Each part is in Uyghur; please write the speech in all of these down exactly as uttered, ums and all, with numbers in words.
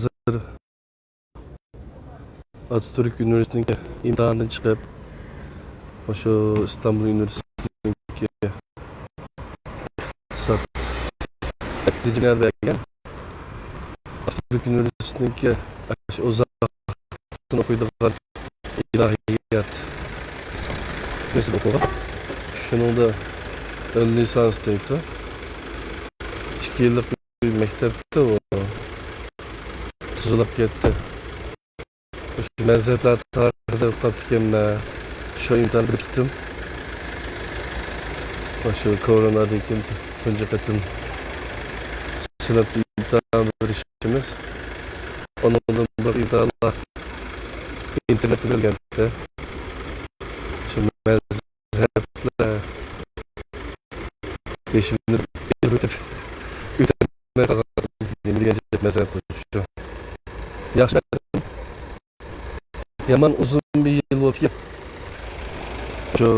ھازىر ئاتاتۈرك ئۇنىۋېرسىتېتىنىڭ ئىمتىھانىدىن چىقىپ، شۇ ئىستانبۇل ئۇنىۋېرسىتېتىنىڭ ئىقتىساد نەتىجىلەر بەرگەن. ئاتاتۈرك ئۇنىۋېرسىتېتىنىڭ ئۇزاق ئوقۇيدىغان ئىلاھىيات نېمىسىدە ئوقۇغان. شۇنىڭدا ئۆل لىسانس دەيدۇ. ئىككى يىللىق مەكتەپتە ئۇ تۇزۇلۇپ كەتتى. شۇ مەزھەپلەر تارىخىدا ئوقۇپتىكەنمەن. شۇ ئىمتىھاننى بىر پۈتتۈم. شۇ كورونادىن كېيىن تۇنجى قېتىم سىنىپ ئىمتىھان بېرىشىمىز. ئۇنىڭدىن بۇرۇن ئىمتىھانلار ئىنتېرنېتتا بېرىلگەنتى. شۇ مەزھەپلەر بېشىمنى ئېلىۋېتىپ ئۆتەلمەي قالغان نېمە دېگەن مەزھەپ شۇ. ياخشى. يامان ئۇزۇن بىر يىل بولدىكەن. شۇ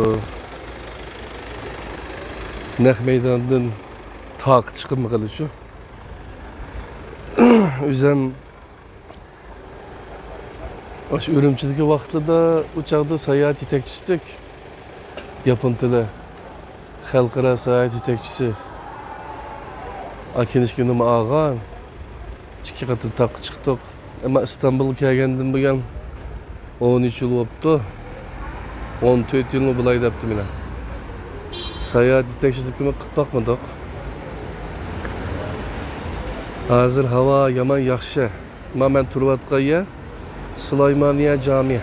نەق مەيداندىن تاقەت چىقمىغىلى شۇ. ئۆزۈم ئاشۇ ئۈرۈمچىدىكى ۋاقىتلىرىدا ئۇ چاغدا ساياھەت يېتەكچىسى ئىدۇق. ياپون تىلى خەلقئارا ساياھەت يېتەكچىسى. ئاكىنىشكىنىمۇ ئالغان. ئىككى قېتىم تاققا چىقتۇق. ئەمما ئىستانبۇلغا كەلگەندىن بۇيان ئون ئۈچ يىل بوپتۇ. ئون تۆت يىلمۇ بولاي دەپتۇ مېنى. ساياھەت يېتەكچىلىكىمۇ قىلىپ باقمىدۇق. ھازىر ھاۋا يامان ياخشى. ما مەن تۇرۇۋاتقان يەر سۇلايمانىيە جامى.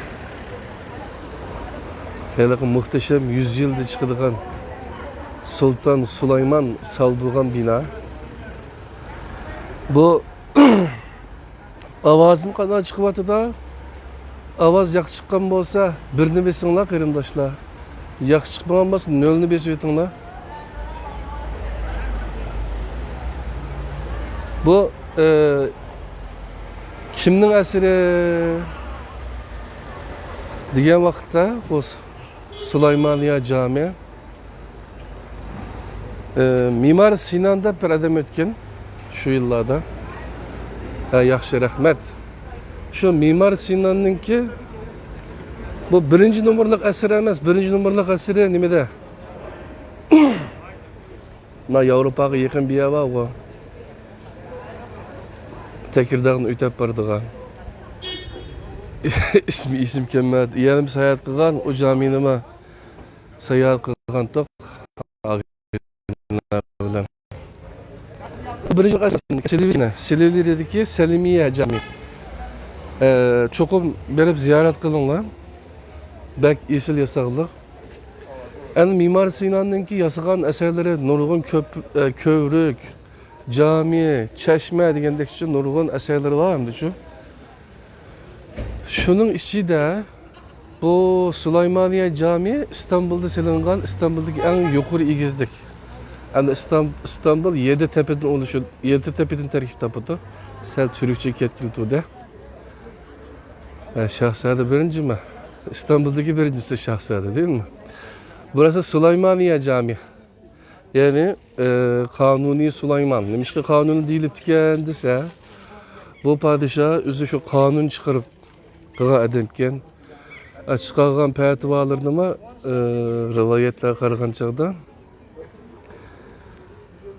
ھېلىقى مۇھتەشەم يۈز يىلدا چىقىدىغان سۇلتان سۇلايمان سالدۇرغان بىنا. بۇ ئاۋازىم قانداق چىقىۋاتىدۇ؟ ئاۋاز ياخشى چىققان بولسا بىرنى بېسىڭلار قېرىنداشلار. ياخشى چىقمىغان بولسا نۆلنى بېسىۋېتىڭلار. بۇ ئى، كىمنىڭ ئەسىرى دېگەن ۋاقىتتا بۇ سۇلايمانىيە جامى، ئى، مىمار سىنان دەپ بىر ئادەم ئۆتكەن شۇ يىللاردا. ھە، ياخشى، رەھمەت. شۇ مىمار سىناننىڭكى بۇ بىرىنچى نومۇرلۇق ئەسىرى ئەمەس، بىرىنچى نومۇرلۇق ئەسىرى نېمىدە؟ مانا ياۋروپاغا يېقىن بىر يەر بارغۇ. تەكىرداغدىن ئۆتۈپ بارىدىغان. ئىسمى ئېسىمگە كەلمەيدۇ. يەنە بىر ساياھەت قىلغان، ئۇ جامىنىمۇ ساياھەت قىلغانتۇق. بىرىنچى سىلىۋىرىدىكى سەلىمىيە جامى. ئە، چوقۇم بېرىپ زىيارەت قىلىڭلار. بەك ئېسىل ياساغلىق. ئەنە مىمار سىناننىڭكى ياسىغان ئەسەرلىرى نۇرغۇن كۆپ، ئە، كۆۋرۈك، جامى، چەشمە دېگەندەك شۇ نۇرغۇن ئەسەرلىرى بار ئەمدى شۇ. شۇنىڭ ئىچىدە بۇ سۇلايمانىيە جامى ئىستانبۇلدا سېلىنغان، ئىستانبۇلدىكى ئەڭ يۇقىرى ئېگىزلىك. ئەمدى ئىستان-، ئىستانبۇل يەتتە تەپىدىن ئولۇشىدۇ، يەتتە تەپىدىن تەركىب تاپىدۇ. سەل تۈركچە كەتكىلى تۇردى. ھە، شاھزادە بىرىنچىمۇ؟ ئىستانبۇلدىكى بىرىنچىسى شاھزادە دېيىلمە. بۇراسى سۇلايمانىيە جامى. يەنى، ئى، قانۇنى سۇلايمان. نېمىشقا قانۇنى دېيىلىپتىكەن دېسە، بۇ پادىشاھ ئۆزى شۇ قانۇن چىقىرىپ قىلغان ئادەمكەن. ئە، چىقارغان پەتىۋالىرىنىمۇ، ئى، رىۋايەتلەرگە قارىغان چاغدا،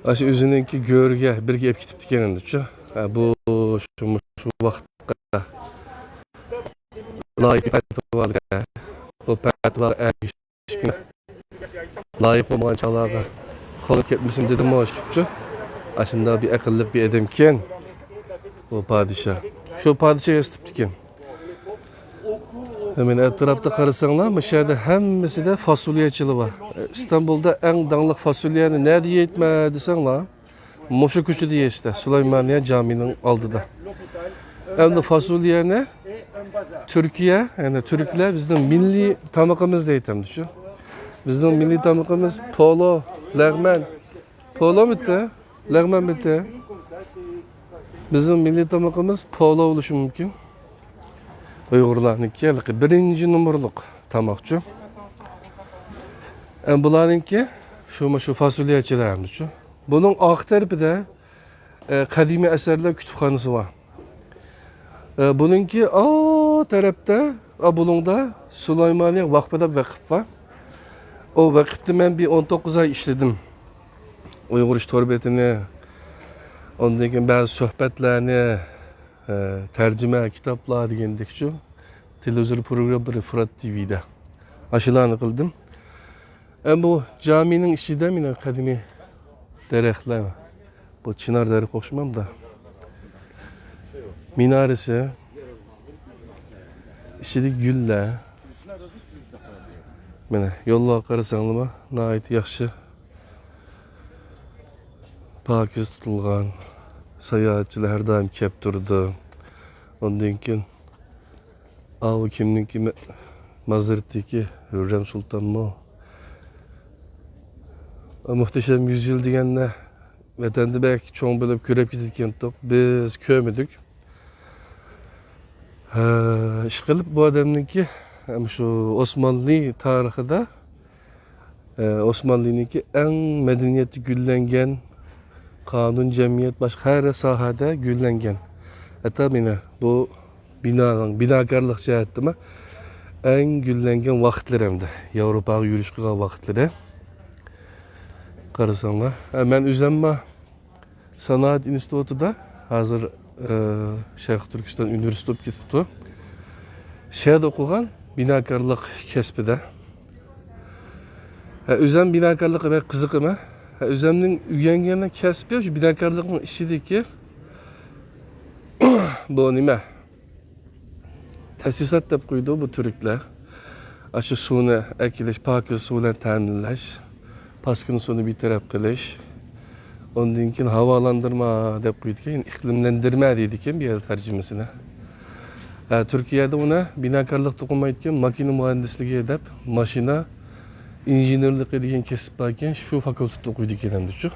ئاشۇ ئۆزىنىڭكى گۆرىگە بىرگە ئېلىپ كېتىپتىكەن ئەمدىچۇ. ھە، بۇ شۇ، شۇ ۋاقىتقا لايىق پەتىۋا، بۇ پەتىۋاغا ئەگىشىپ، لايىق بولمىغان چاغلارغا قولۇم كەتمىسۇن دېدىمۇ، ئىشقىپچۇ. ئاشۇنداق بىر ئەقىللىق بىر ئادەمكەن بۇ پادىشاھ. شۇ پادىشاھ ياسىتىپتىكەن. مانا ئەتراپتا قارىساڭلار، مۇشۇ يەردە ھەممىسىدە فاسوليە چىلى بار. ئىستانبۇلدا ئەڭ داڭلىق فاسوليەنى نەدە يەيتمە دېسەڭلار، مۇشۇ كوچىدا يەيسىلەر، سۇلايمانىيە جامىنىڭ ئالدىدا. ئەمدى فاسوليەنى تۈركىيە، يەنى تۈركلەر بىزنىڭ مىللىي تامىقىمىز دەيتتى ئەمدى شۇ. بىزنىڭ مىللىي تامىقىمىز پولو، لەغمەن. پولومىتى؟ لەغمەنمىتى؟ بىزنىڭ مىللىي تامىقىمىز پولو بولۇشى مۇمكىن. ئۇيغۇرلارنىڭكى ھېلىقى بىرىنچى نومۇرلۇق تاماقچۇ. ئەم، بۇلارنىڭكى شۇ، شۇ فاسوليە چىلى ئەمدىچۇ. بۇنىڭ ئارقا تەرىپىدە، ئە، قەدىمىي ئەسەرلەر كۇتۇپخانىسى بار. ئە، بۇنىڭكى ئا تەرەپتە، ئا بۇلۇڭدا سۇلايمانىيە ۋەقپى دەپ ۋەقىپ بار. ئۇ ۋەقىپتە مەن بىر ئون توققۇز ئاي ئىشلىدىم. ئۇيغۇرچە تور بېتىنى، ئاندىن كېيىن بەزى سۆھبەتلەرنى، ئە، تەرجىمە كىتابلار دېگەندەكچۇ. تېلېۋىزور پروگراممىلىرى فۇرات تىۋىدە. ئاشۇلارنى قىلدىم. ئەمما بۇ جامىنىڭ ئىچىدە مېنىڭ قەدىمىي دەرەخلەر، بۇ چىنار دەرىخى ئوخشىمامدا. مىنارىسى، ئىچىدىكى گۈللەر. مانا يوللارغا قارىساڭلارمۇ ناھايىتى ياخشى. پاكىز تۇتۇلغان. ساياھەتچىلەر ھەر دائىم كەپ تۇرىدۇ. ئاندىن كېيىن ئاۋۇ كىمنىڭكى؟ مە-، مازېراتتىكى ھۆررەم سۇلتانمۇ؟ مۇھتەشەم يۈز يىل دېگەننى ۋەتەندە بەك چوڭ بولۇپ كۆرۈپ كېتىدىكەنتۇق، بىز كۆرمىدۇق. ھە، ئىشقىلىپ بۇ ئادەمنىڭكى، ھەم شۇ ئوسمانلى تارىخىدا ئە، ئوسمانلىنىڭكى ئەڭ مەدەنىيەتتە گۈللەنگەن، قانۇن، جەمئىيەت، باشقا ھەر ساھەدە گۈللەنگەن. ھەتتا مانا بۇ بىنانىڭ، بىناكارلىق جەھەتتىمۇ ئەڭ گۈللەنگەن ۋاقىتلىرى ئەمدى. ياۋروپاغا يۈرۈش قىلغان ۋاقىتلىرى. قارىساڭلار، ئە، مەن ئۆزۈممۇ سانائەت ئىنستىتۇتىدا، ھازىر، ئى، شەرقىي تۈركىستان ئۇنىۋېرسىتېتى بولۇپ كېتىپتۇ. شەھەردە ئوقۇغان بىناكارلىق كەسپىدە. ھە، ئۆزۈم بىناكارلىققا بەك قىزىقىمەن. ھە، ئۆزۈمنىڭ ئۆگەنگەن كەسپى شۇ بىناكارلىقنىڭ ئىچىدىكى بۇ نېمە؟ تەسىسات دەپ قويىدۇ بۇ تۈركلەر. ئاشۇ سۇنى ئەكېلىش، پاكىز سۇ بىلەن تەمىنلەش، پاسكىنا سۇنى بىتەرەپ قىلىش، ئاندىن كېيىن ھاۋالاندۇرما دەپ قويىدىكەن، ئىقلىملەندۈرمە دەيدىكەن بۇ يەردە تەرجىمىسىنى. ئە، تۈركىيەدە ئۇنى بىناكارلىقتا ئوقۇمايدىكەن، ماكىنا مۇھەندىسلىكى دەپ، ماشىنا ئىنژېنېرلىقى دېگەن كەسىپ باركەن، شۇ فاكۇلتېتتا ئوقۇيدىكەن ئەمدىچۇ.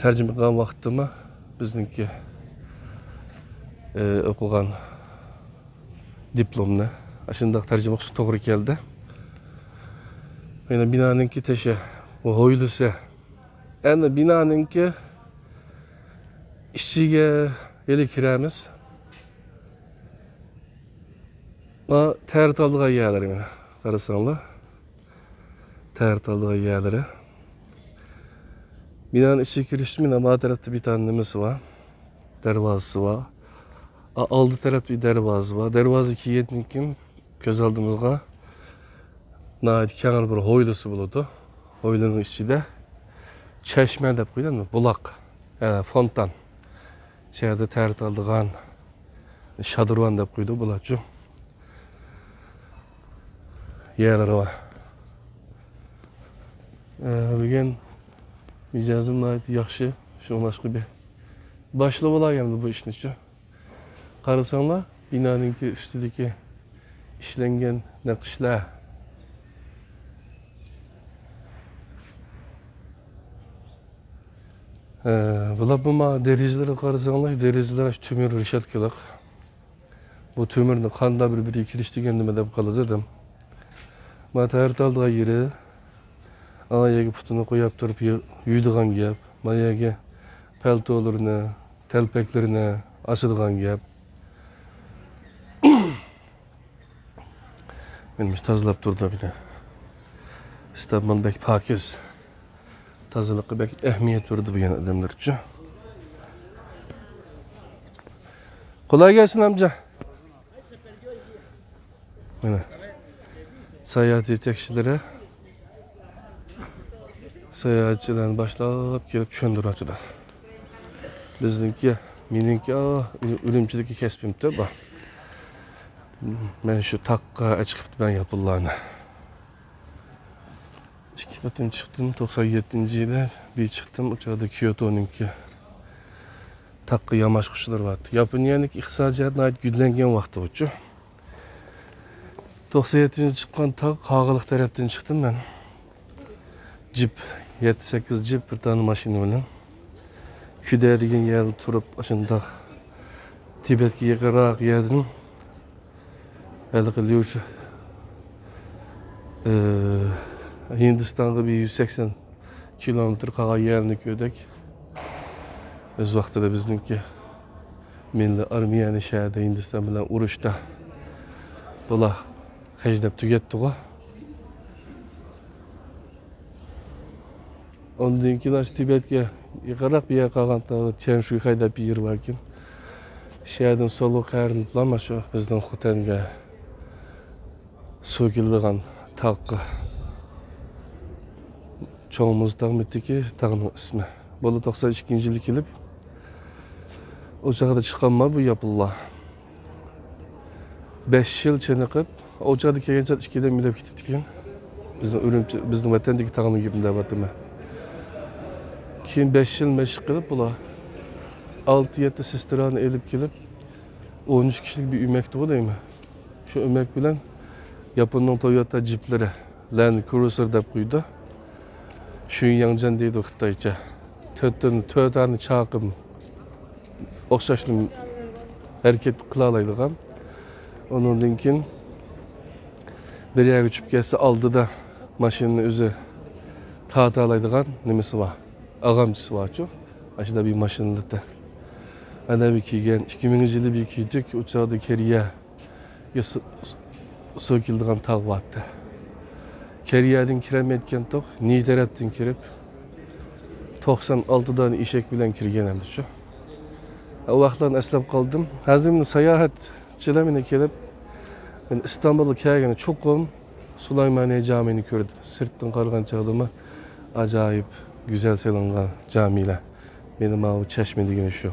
تەرجىمە قىلغان ۋاقىتتىمۇ بىزنىڭكى، ئى، ئوقۇغان دىپلومنى ئاشۇنداق تەرجىمە قىلىشقا توغرا كەلدى. يەنە بىنانىڭكى تېشى، بۇ ھويلىسى. ئەمدى بىنانىڭكى ئىچىگە ھېلى كىرەمىز. ما تەرەت ئالىدىغان يەرلىرى مانا. قارىساڭلار. تەرەت ئالىدىغان يەرلىرى. بىنانىڭ ئىچىگە كىرىش ئۈچۈن مانا ما تەرەپتە بىر تانە نېمىسى بار. دەرۋازىسى بار. ئا-، ئالدى تەرەپتە بىر دەرۋازا بار. دەرۋازا كىرگەندىن كېيىن كۆز ئالدىمىزغا ناھايىتى كەڭرى بىر ھويلىسى بولىدۇ. ھويلىنىڭ ئىچىدە چەشمە دەپ قويىدۇ، بۇلاق، ئە، فونتان. شەھەردە تەرەت ئالىدىغان، شادىرۋان دەپ قويىدۇ بۇلارچۇ. يەرلىرى بار. ئە، بۈگۈن مىجەزىم ناھايىتى ياخشى، شۇڭلاشقا بىر باشلىۋالاي ئەمدى بۇ ئىشنىچۇ. قارىساڭلار، بىنانىڭكى ئۈستىدىكى ئىشلەنگەن نەقىشلەر. ھە، بۇلار بۇ ما دېرىزىلەرگە قارىساڭلار، دېرىزىلەر تۆمۈر رېشاتكىلىق. بۇ تۆمۈرنى قانداق بىر بىرىگە كىرىشتۈرگەن نېمە دەپ قالىدۇ دېدىم. ما تەرەت ئالىدىغان يېرى، ئانا يەرگە پۇتىنى قويۇپ تۇرۇپ يۇ-، يۇيىدىغان گەپ. ما يەرگە پەلتولىرىنى، تەلپەكلىرىنى ئاسىدىغان گەپ. مېنىمچە تازىلاپ تۇرىدۇ بىلە. ئىستانبۇل بەك پاكىز. تازىلىققا بەك ئەھمىيەت بېرىدۇ بۇ يەر ئادەملىرىچۇ. قولاي گەلسۇن ئامجا. مانا. ساياھەت يېتەكچىلىرى ساياھەتچىلەرنى باشلاپ كېلىپ چۈشەندۈرۈۋاتىدۇ. بىزنىڭكى، مېنىڭكى، ئا، ئۈرۈمچىدىكى كەسپىمتۇ بۇ. مەن شۇ تاغقا ئەچىقىپتىمەن ياپونلارنى. ئىككى قېتىم چىقتىم، توقسان يەتتىنچى يىلى بىر چىقتىم، ئۇ چاغدا كيوتونىڭكى تاغقا ياماشقۇچلىرى بارتتى. ياپونىيەنىڭكى ئىقتىسادىي جەھەتتىن ناھايىتى گۈللەنگەن ۋاقتى بۇچۇ. توقسان يەتتىنچى چىققان تاغ قاغىلىق تەرەپتىن چىقتىم مەن. جىپ، يەتتە سەككىز جىپ بىر دانە ماشىنا بىلەن. كۈدە دېگەن يەردە تۇرۇپ، ئاشۇنداق تىبەتكە يېقىنراق يەردىن ھېلىقى ليۇشى، ئى، ھىندىستانغا بىر يۈز سەكسەن كىلومېتىر قالغان يەرنى كۆردۇق. ئۆز ۋاقتىدا بىزنىڭكى مىللىي ئارمىيەنى شەھەردە ھىندىستان بىلەن ئۇرۇشتا بۇلار خەجلەپ تۈگەتتىغۇ. ئاندىن كېيىن ئاشۇ تىبەتكە يېقىنراق بىر يەر قالغان چيەنشۇيخەي دەپ بىر يېرى باركەن. شۇ يەردىن سولغا قايرىلىپلا مانا شۇ بىزنىڭ خوتەنگە سۇ كېلىدىغان تاغقا، چوڭ مۇز تاغمىتىكى تاغنىڭ ئىسمى. بۇلار توقسان ئىككىنچى يىلى كېلىپ، ئۇ چاغدا چىققانما بۇ ياپونلار. بەش يىل چېنىقىپ، ئۇ چاغدا كەلگەن چاغدا ئىككى ئادەم ئۆلۈپ كېتىپتىكەن. بىزنىڭ ئۈرۈمچى، بىزنىڭ ۋەتەندىكى تاغنىڭ گېپىنى دەۋاتىمەن. كېيىن بەش يىل مەشىق قىلىپ بۇلار ئالتە يەتتە سېسترانى ئېلىپ كېلىپ، ئون ئۈچ كىشىلىك بىر ئۆمەكتىغۇ دەيمەن. شۇ ئۆمەك بىلەن ياپوننىڭ تويوتا جىپلىرى، لەند كروسېر دەپ قويىدۇ. شۈيياڭجەن دەيدۇ خىتايچە. تۆتتىن تۆت دانە چاقىم ئوخشاشلا ھەرىكەت قىلالايدىغان. ئۇنىڭدىن كېيىن بىر يەرگە چۈشۈپ كەتسە، ئالدىدا ماشىنىنى ئۆزى تارتالايدىغان نېمىسى بار، ئاغامچىسى بارچۇ. ئاشۇنداق بىر ماشىنىلىرى. ئەنە بىر كىيگەن، ئىككى مىڭىنچى يىلى بىر كىيدۇق، ئۇ چاغدا كېرىيە سۇ، سۇ، سۇ كېلىدىغان تاغ بارتتى. كېرىيەدىن كىرەلمەيدىكەنتۇق، نى تەرەپتىن كىرىپ، توقسان ئالتە دانە ئېشەك بىلەن كىرگەن ئەمدىچۇ. ئۇ ۋاقىتلارنى ئەسلەپ قالدىم. ھازىر مېنى ساياھەتچىلەر مېنى كېلىپ، مەن ئىستانبۇلغا كەلگەندە چوقۇم سۇلايمانىيە جامىنى كۆردۈم. سىرتتىن قارىغان چاغدىمۇ ئاجايىپ گۈزەل سېلىنغان جامىلەر. مېنىڭ ماۋۇ چەشمە دېگىنى شۇ.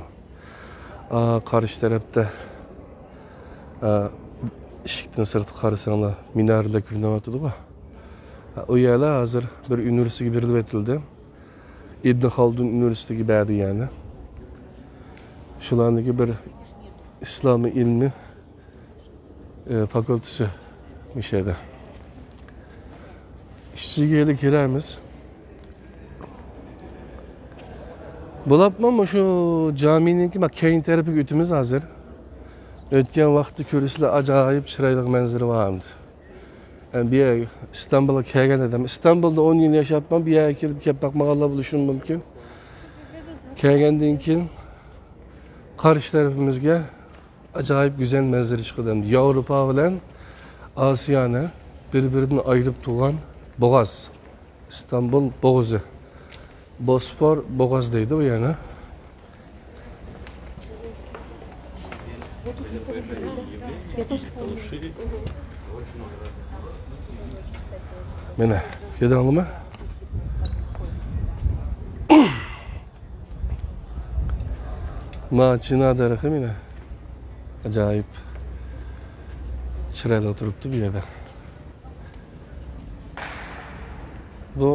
ئا، قارشى تەرەپتە، ئا، ئىشىكتىن سىرتقا قارىساڭلار، مىنارىلەر كۆرۈنۈۋاتىدىغۇ. ئا، ئۇ يەرلەر ھازىر بىر ئۇنىۋېرسىتېتكە بېرىلىۋېتىلدى. ئىبن خالدۇن ئۇنىۋېرسىتېتىگە بەردى يەنى. شۇلارنىڭكى بىر ئىسلامىي ئىلمىي ئى، فاكۇلتېسى مۇشۇ يەردە. ئىچىگە كىرەمىز. بولۇپمۇ مۇشۇ جامىنىڭكى، مانا، كەينى تەرىپىگە ئۆتىمىز ھازىر. ئۆتكەن ۋاقىتتا كۆرسىلەر، ئاجايىپ چىرايلىق مەنزىرە بار ئەمدى. ئەمدى بۇ يەر ئىستانبۇلغا كەلگەن ئادەم، ئىستانبۇلدا ئون يىل ياشاپمۇ، بۇ يەرگە كېلىپ، كەپ باقمىغانلار بولۇشى مۇمكىن. كەلگەندىن كېيىن قارشى تەرىپىمىزگە ئاجايىپ گۈزەل مەنزىرە چىقىدۇ. ياۋروپا بىلەن ئاسىيانى بىر-بىرىدىن ئايرىپ تۇرغان بوغاز. ئىستانبۇل بوغۇزى. بوسفور بوغاز دەيدۇ بۇ يەرنى. مانا، كۆردۈڭلارمۇ؟ ما چىنا دەرىخى مانا. ئاجايىپ چىرايلىق تۇرۇپتۇ بۇ يەردە. بۇ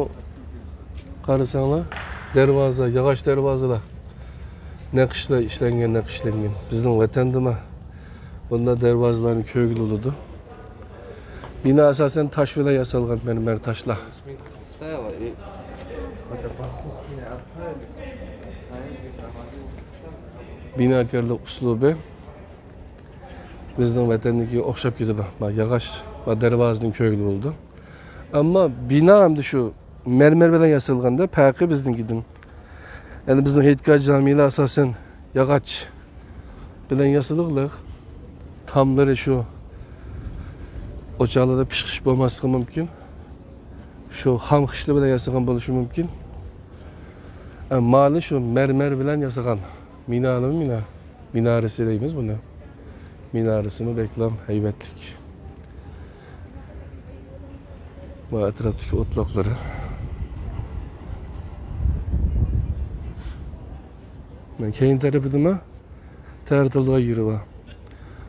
قارىساڭلار، دەرۋازا، ياغاچ دەرۋازىلار. نەقىشلەر ئىشلەنگەن، نەقىشلەنگەن. بىزنىڭ ۋەتەندىمۇ بۇنداق دەرۋازىلارنى كۆرگىلى بولىدۇ. بىنا ئاساسەن تاش بىلەن ياسالغان، مەرمەر تاشلار. بىناكارلىق ئۇسلۇبى بىزنىڭ ۋەتەندىكىگە ئوخشاپ كېتىدۇ. ما ياغاچ، ما دەرۋازىدىن كۆرگىلى بولىدۇ. ئەمما بىنا ئەمدى شۇ مەرمەر بىلەن ياسالغاندا پەرقى بىزنىڭكىدىن. يەنى بىزنىڭ ھېيتگاھ جامىلار ئاساسەن ياغاچ بىلەن ياسىلىقلىق. تاملىرى شۇ ئوچاقلاردا پىشقىچ بولماسلىقى مۇمكىن. شۇ خام خىشلار بىلەن ياسىغان بولۇشى مۇمكىن. ئە، مالى شۇ مەرمەر بىلەن ياسىغان. مىنالىمۇ مىنا. مىنارىسى دەيمىز بۇنى. مىنارىسىمۇ بەكلا ھەيۋەتلىك. بۇ ئەتراپتىكى ئوتلاقلىرى. مانا كەينى تەرىپىدىمۇ تەرىتىلىدىغان يېرى بار.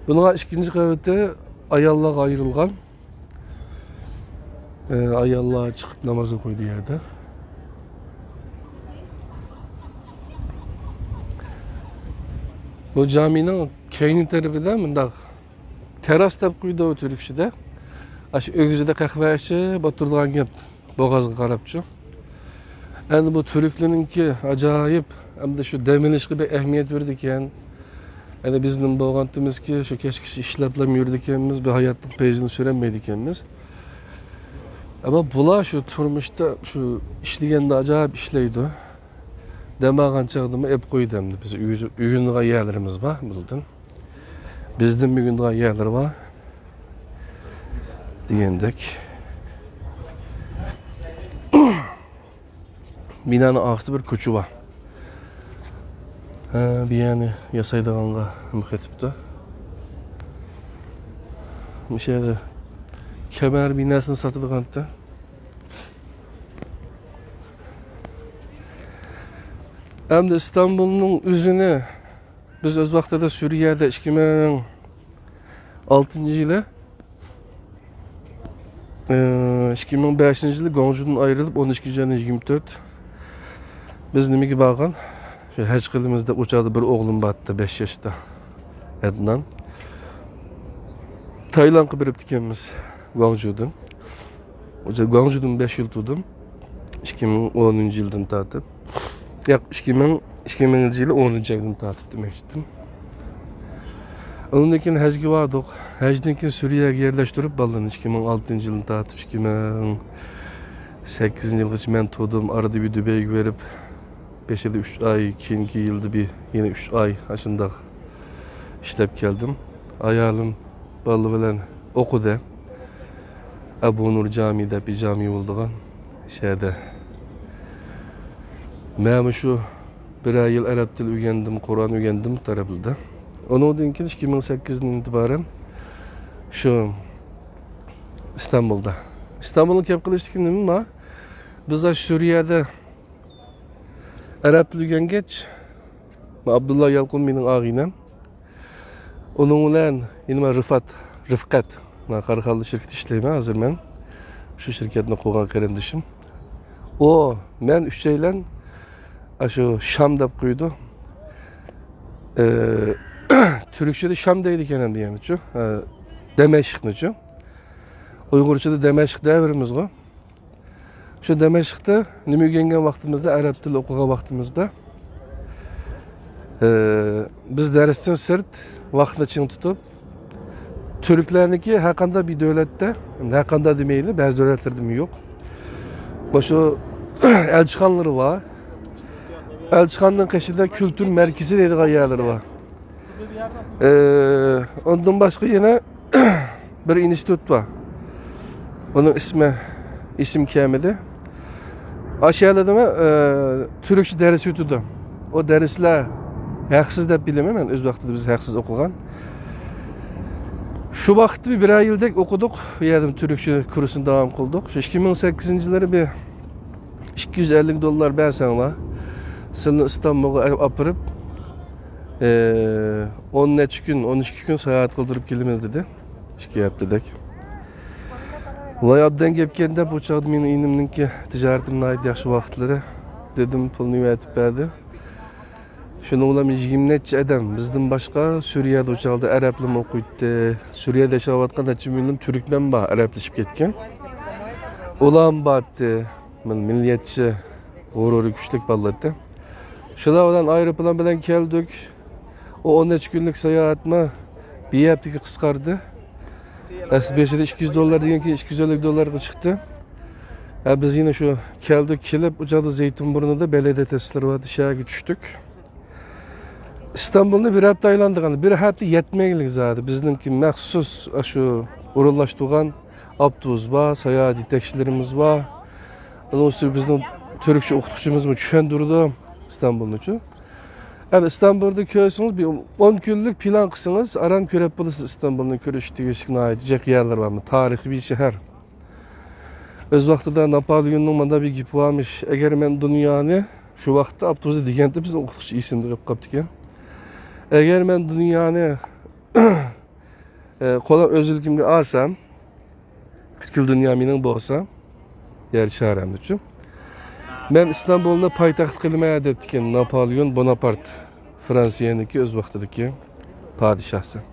بۇنىڭ ئىككىنچى قەۋىتى ئاياللارغا ئايرىلغان. ئاياللار چىقىپ ناماز ئوقۇيدۇ يەردە. بۇ جامىنىڭ كەينى تەرىپىدە مۇنداق تېراس دەپ قويىدۇ تۈركچىدە. ئاشۇ ئۆگزىدە قەھۋە ئىچىپ ئولتۇرىدىغان گەپ، بوغازغا قاراپچۇ. ئەمدى بۇ تۈركلەرنىڭكى ئاجايىپ، ئەمدى شۇ دەم ئېلىشقا بەك ئەھمىيەت بېرىدىكەن. يەنى بىز نېمە بولغانتىمىزكى، شۇ كەچكىچە ئىشلەپلا يۈرىدىكەنمىز، بىر ھاياتنىڭ پەيزىنى سۈرەلمەيدىكەنمىز. ئەمما بۇلار شۇ تۇرمۇشتا، شۇ ئىشلىگەندە ئاجايىپ ئىشلەيدۇ. دەم ئالغان چاغدىمۇ ئېلىپ قويدى ئەمدى. بىز ئۆگىنىدىغان يەرلىرىمىز بار بۇندىن. بىزدىن ئۆگىنىدىغان يەرلىرى بار دېگەندەك. بىنانىڭ ئارقىسىدا بىر كوچا بار. ھە، بۇ يەرنى ياسايدىغانغا نېمە قېتىپتۇ. مۇشۇ يەردە كەمەر بىناسىنى ساتىدىغانتى. ئەمدى ئىستانبۇلنىڭ ئۆزىنى بىز ئۆز ۋاقتىدا سۈرىيەدە ئىككى مىڭ ئالتىنچى يىلى، ئى، ئىككى مىڭ بەشىنچى يىلى گۇاڭجۇدىن ئايرىلىپ، ئون ئىككىنچى ئاينىڭ يىگىرمە تۆت بىز نېمىگە بارغان؟ شۇ ھەج قىلىمىز دەپ، ئۇ چاغدا بىر ئوغلۇم بارتتى، بەش ياشتا، ئەدنان. تايلاندقا بېرىپتىكەنمىز گۇاڭجۇدىن. ئۇ جا-، گۇاڭجۇدىن بەش يىل تۇردۇم. ئىككى مىڭ ئونىنچى يىلدىن تارتىپ. ياق، ئىككى مىڭ، ئىككى مىڭىنچى يىلى ئونىنچى ئايدىن تارتىپ دېمەكچىدىم. ئۇنىڭدىن كېيىن ھەجگە باردۇق. ھەجدىن كېيىن سۈرىيەگە يەرلەشتۈرۈپ بالىلارنى ئىككى مىڭ ئالتىنچى يىلدىن تارتىپ ئىككى مىڭ سەككىزىنچى يىلغىچە مەن تۇردۇم. ئارىدا بىر دۇبەيگە بېرىپ، بېشىدا ئۈچ ئاي، كېيىنكى يىلدا بىر يەنە ئۈچ ئاي ئاشۇنداق ئىشلەپ كەلدىم. ئايالىم بالىلار بىلەن ئوقۇدى. ئەبۇ نۇر جامى دەپ بىر جامى بولىدىغان شەھەردە. مەن شۇ بىرەر يىل ئەرەب تىلى ئۆگەندىم، قۇرئان ئۆگەندىم تەرەپلىدە. ئۇنىڭدىن كېيىن ئىككى مىڭ سەككىزدىن ئېتىبارەن شۇ ئىستانبۇلدا. ئىستانبۇلغا كەپ قېلىشتىكى نېمە بار؟ بىز سۈرىيەدە ئەرەب تىلى ئۆگەنگەچ، ئابدۇللا يالقۇن مېنىڭ ئاغىنەم. ئۇنىڭ بىلەن يەنە مەن رىفات، رىفقەت، مەن قاراخانىيلىق شىركىتى ئىشلەيمەن ھازىر مەن. شۇ شىركەتنى قۇرغان قېرىندىشىم. ئۇ، مەن ئۈچەيلەن ئاشۇ شام دەپ قويىدۇ. ئى، تۈركچىدە شام دەيدىكەن ئەمدى يەنىچۇ. ئى، دەمەشقنىچۇ. ئۇيغۇرچىدا دەمەشق دەۋېرىمىزغۇ. شۇ دەمەشقتە نېمە ئۆگەنگەن ۋاقتىمىزدا، ئەرەب تىلى ئوقۇغان ۋاقتىمىزدا، ئى، بىز دەرستىن سىرت ۋاقىتنى چىڭ تۇتۇپ، تۈركلەرنىڭكى ھەرقانداق بىر دۆلەتتە، ھەرقانداق دېمەيلى، بەزى دۆلەتلەردىمۇ يوق. مۇشۇ ئەلچىخانىلىرى بار. ئەلچىخانىنىڭ قېشىدا كۈلتۈر مەركىزى دەيدىغان يەرلىرى بار. ئى، ئۇندىن باشقا يەنە بىر ئىنستىتۇت بار. ئۇنىڭ ئىسمى، ئېسىم كەلمىدى. ئاشۇ يەرلەردىمۇ، ئى، تۈركچە دەرس ئۆتىدۇ. ئۇ دەرسلەر ھەقسىز دەپ بىلىمەن مەن، ئۆز ۋاقتىدا بىز ھەقسىز ئوقۇغان. شۇ ۋاقىتتا بىر بىرەر يىلدەك ئوقۇدۇق. ئۇ يەردىمۇ تۈركچە كۇرسنى داۋام قىلدۇق. شۇ ئىككى مىڭ سەككىزىنچى يىللىرى بىر ئىككى يۈز ئەللىك دوللار بەرسەڭلار، سىلىنى ئىستانبۇلغا ئاپىرىپ، ئى، ئون نەچچە كۈن، ئون ئىككى كۈن ساياھەت قىلدۇرۇپ كېلىمىز، دېدى. ئىككى ھەپتىدەك. ۋاي، ئابدان گەپكەن دەپ، ئۇ چاغدا مېنىڭ ئىنىمنىڭكى تىجارىتىم ناھايىتى ياخشى ۋاقىتلىرى. دېدىم، پۇلنى ئەۋەتىپ بەردى. شۇنىڭ بىلەن يىگىرمە نەچچە ئادەم بىزدىن باشقا سۈرىيەدە ئۇ چاغدا ئەرەبلىرىمۇ ئوقۇيتتى. سۈرىيەدە ياشاۋاتقان نەچچە مىليون تۈركلەرمۇ بار، ئەرەبلىشىپ كەتكەن. ئۇلارمۇ بارتتى. مىل-، مىللەتچى غۇرۇرى كۈچلۈك بالىلارتى. شۇلار بىلەن ئايروپىلان بىلەن كەلدۇق. ئۇ ئون نەچچە كۈنلۈك ساياھەتمۇ بىر ھەپتىگە قىسقاردى. ئەسلى بېشىدا ئىككى يۈز دوللار دېگەن، كېيىن ئىككى يۈز ئەللىك دوللارغا چىقتى. ھە، بىز يەنە شۇ كەلدۇق، كېلىپ، ئۇ چاغدا زەيتۇنبۇرنۇدا بەلەدىيە تەسىسلىرى بار، شەھەرگە چۈشتۇق. ئىستانبۇلنى بىر ھەپتە ئايلاندۇق. بىر ھەپتە يەتمەيلىك زادى. بىزنىڭكى مەخسۇس ئاشۇ ئورۇنلاشتۇرغان ئاپتوبۇس بار، ساياھەت يېتەكچىلىرىمىز بار. ئۇنىڭ ئۈستىگە بىزنىڭ تۈركچە ئوقۇتقۇچىمىزمۇ چۈشەندۈرىدۇ ئىستانبۇلنىچۇ. ئەمما ئىستانبۇلدا كۆرسىڭىز، بىر ئون كۈنلۈك پىلان قىلسىڭىز، ئاران كۆرۈپ بولىسىز ئىستانبۇلنى كۆرۈشكە تېگىشلىك ناھايىتى جىق يەرلەر بار. تارىخىي بىر شەھەر. ئۆز ۋاقتىدا ناپالېئوننىڭ مۇنداق بىر گېپى بارمىش، «ئەگەر مەن دۇنيانى»، شۇ ۋاقىتتا ئاپتوبۇستا دېگەنتى، بىزنىڭ ئوقۇتقۇچى ئېسىمدە قېلىپ قاپتىكەن. «ئەگەر مەن دۇنيانى ئە، قولۇم ئۆز ئۆلكىمگە ئالسام، پۈتكۈل دۇنيا مېنىڭ بولسا، يەر شارەمدىچۇ. مەن ئىستانبۇلنى پايتەخت قىلىمەن» دەپتىكەن ناپالېئون بوناپارت، فرانسىيەنىڭكى ئۆز ۋاقتىدىكى پادىشاھسى.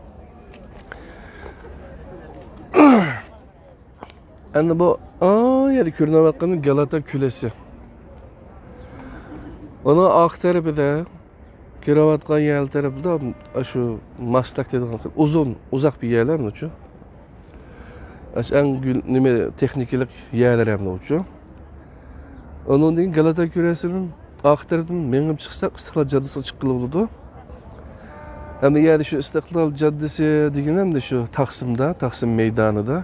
ئەمدى بۇ، ئا، يەردە كۆرۈنۈۋاتقىنى گالاتا كۈلەسى. ئۇنىڭ ئارقا تەرىپىدە كىرىۋاتقان يەر تەرەپىدە شۇ ماستاك دەيدىغان خېلى ئۇزۇن، ئۇزاق بىر يەرلەر مۇنۇچۇ. ئەش-، ئەڭ گۈل-، نېمە، تېخنىكىلىق يەرلەر ھەم مۇنۇچۇ. ئۇنىڭدىن كېيىن گالاتا كۈلەسىنىڭ ئارقا تەرەپتىن مېڭىپ چىقساق، ئىستىقلال جاددىسىغا چىققىلى بولىدۇ. ئەمدى يەنە شۇ ئىستىقلال جاددىسى دېگىنى ئەمدى شۇ تاقسىمدا، تاقسىم مەيدانىدا.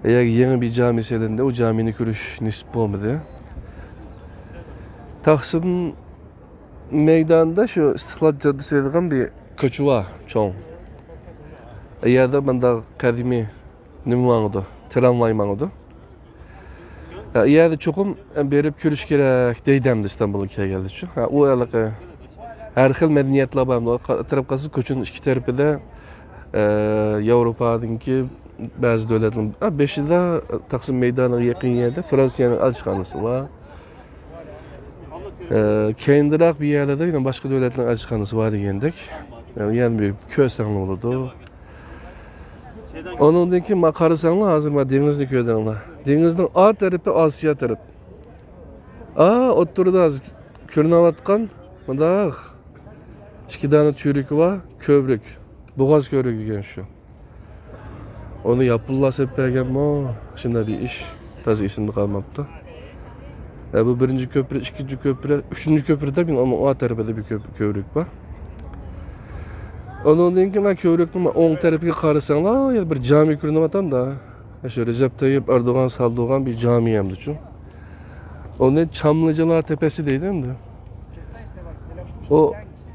ئەگەر يېڭى بىر جامى سېلىندى، ئۇ جامىنى كۆرۈش نېسىپ بولمىدى. تاقسىم مەيدانىدا شۇ ئىستىقلال جاددىسى دەيدىغان بىر كوچا بار، چوڭ. ئۇ يەردە مۇنداق قەدىمىي نېمە ماڭىدۇ؟ ترامۋاي ماڭىدۇ. ھە، ئۇ يەردە چوقۇم بېرىپ كۆرۈش كېرەك دەيدۇ ئەمدى ئىستانبۇلغا كەلگەنلەر ئۈچۈن. ھە، ئۇ ھېلىقى ھەر خىل مەدەنىيەتلەر بار. ئۇ قا-، ئەتراپ قارىسا كوچىنىڭ ئىككى تەرىپىدە، ئە، ياۋروپادىكى بەزى دۆلەتنىڭ، ئە، بېشىدا تاقسىم مەيدانىغا يېقىن يەردە فرانسىيەنىڭ ئەلچىخانىسى بار. ئە، كەينىدىراق بىر يەرلەردە يەنە باشقا دۆلەتنىڭ ئەلچىخانىسى بار دېگەندەك. يەنە، يەنە بىر كۆرسەڭلار بولىدۇ. ئۇنىڭدىن كېيىن ما قارىساڭلار، ھازىر ما دېڭىزنى كۆردۈڭلار. دېڭىزنىڭ ئا تەرىپى ئاسىيا تەرەپ. ئا، ئوتتۇرىدا ھازىر كۆرۈنۈۋاتقان مۇنداق ئىككى دانە تۈۋرۈكى بار، كۆۋرۈك. بوغاز كۆۋرۈك دېگەن شۇ. ئۇنى ياپونلار سېلىپ بەرگەنمۇ؟ شۇنداق بىر ئىش. تازا ئېسىمدە قالماپتۇ. ھە، بۇ بىرىنچى كۆپرى، ئىككىنچى كۆپرى، ئۈچىنچى كۆپرىدە مېنىڭ ئۇنىڭ ئا تەرىپىدە بىر كۆپ-، كۆۋرۈك بار. ئۇنىڭدىن كېيىن مانا كۆۋرۈكنىڭ ئوڭ تەرىپىگە قارىساڭلار، يەنە بىر جامى كۆرۈنۈۋاتامدا. شۇ رەجەپ تەييىپ ئەردوغان سالدۇرغان بىر جامى ئەمدىچۇ. ئۇنى چاملىجىلار تەپەسى دەيدۇ ئەمدى. ئۇ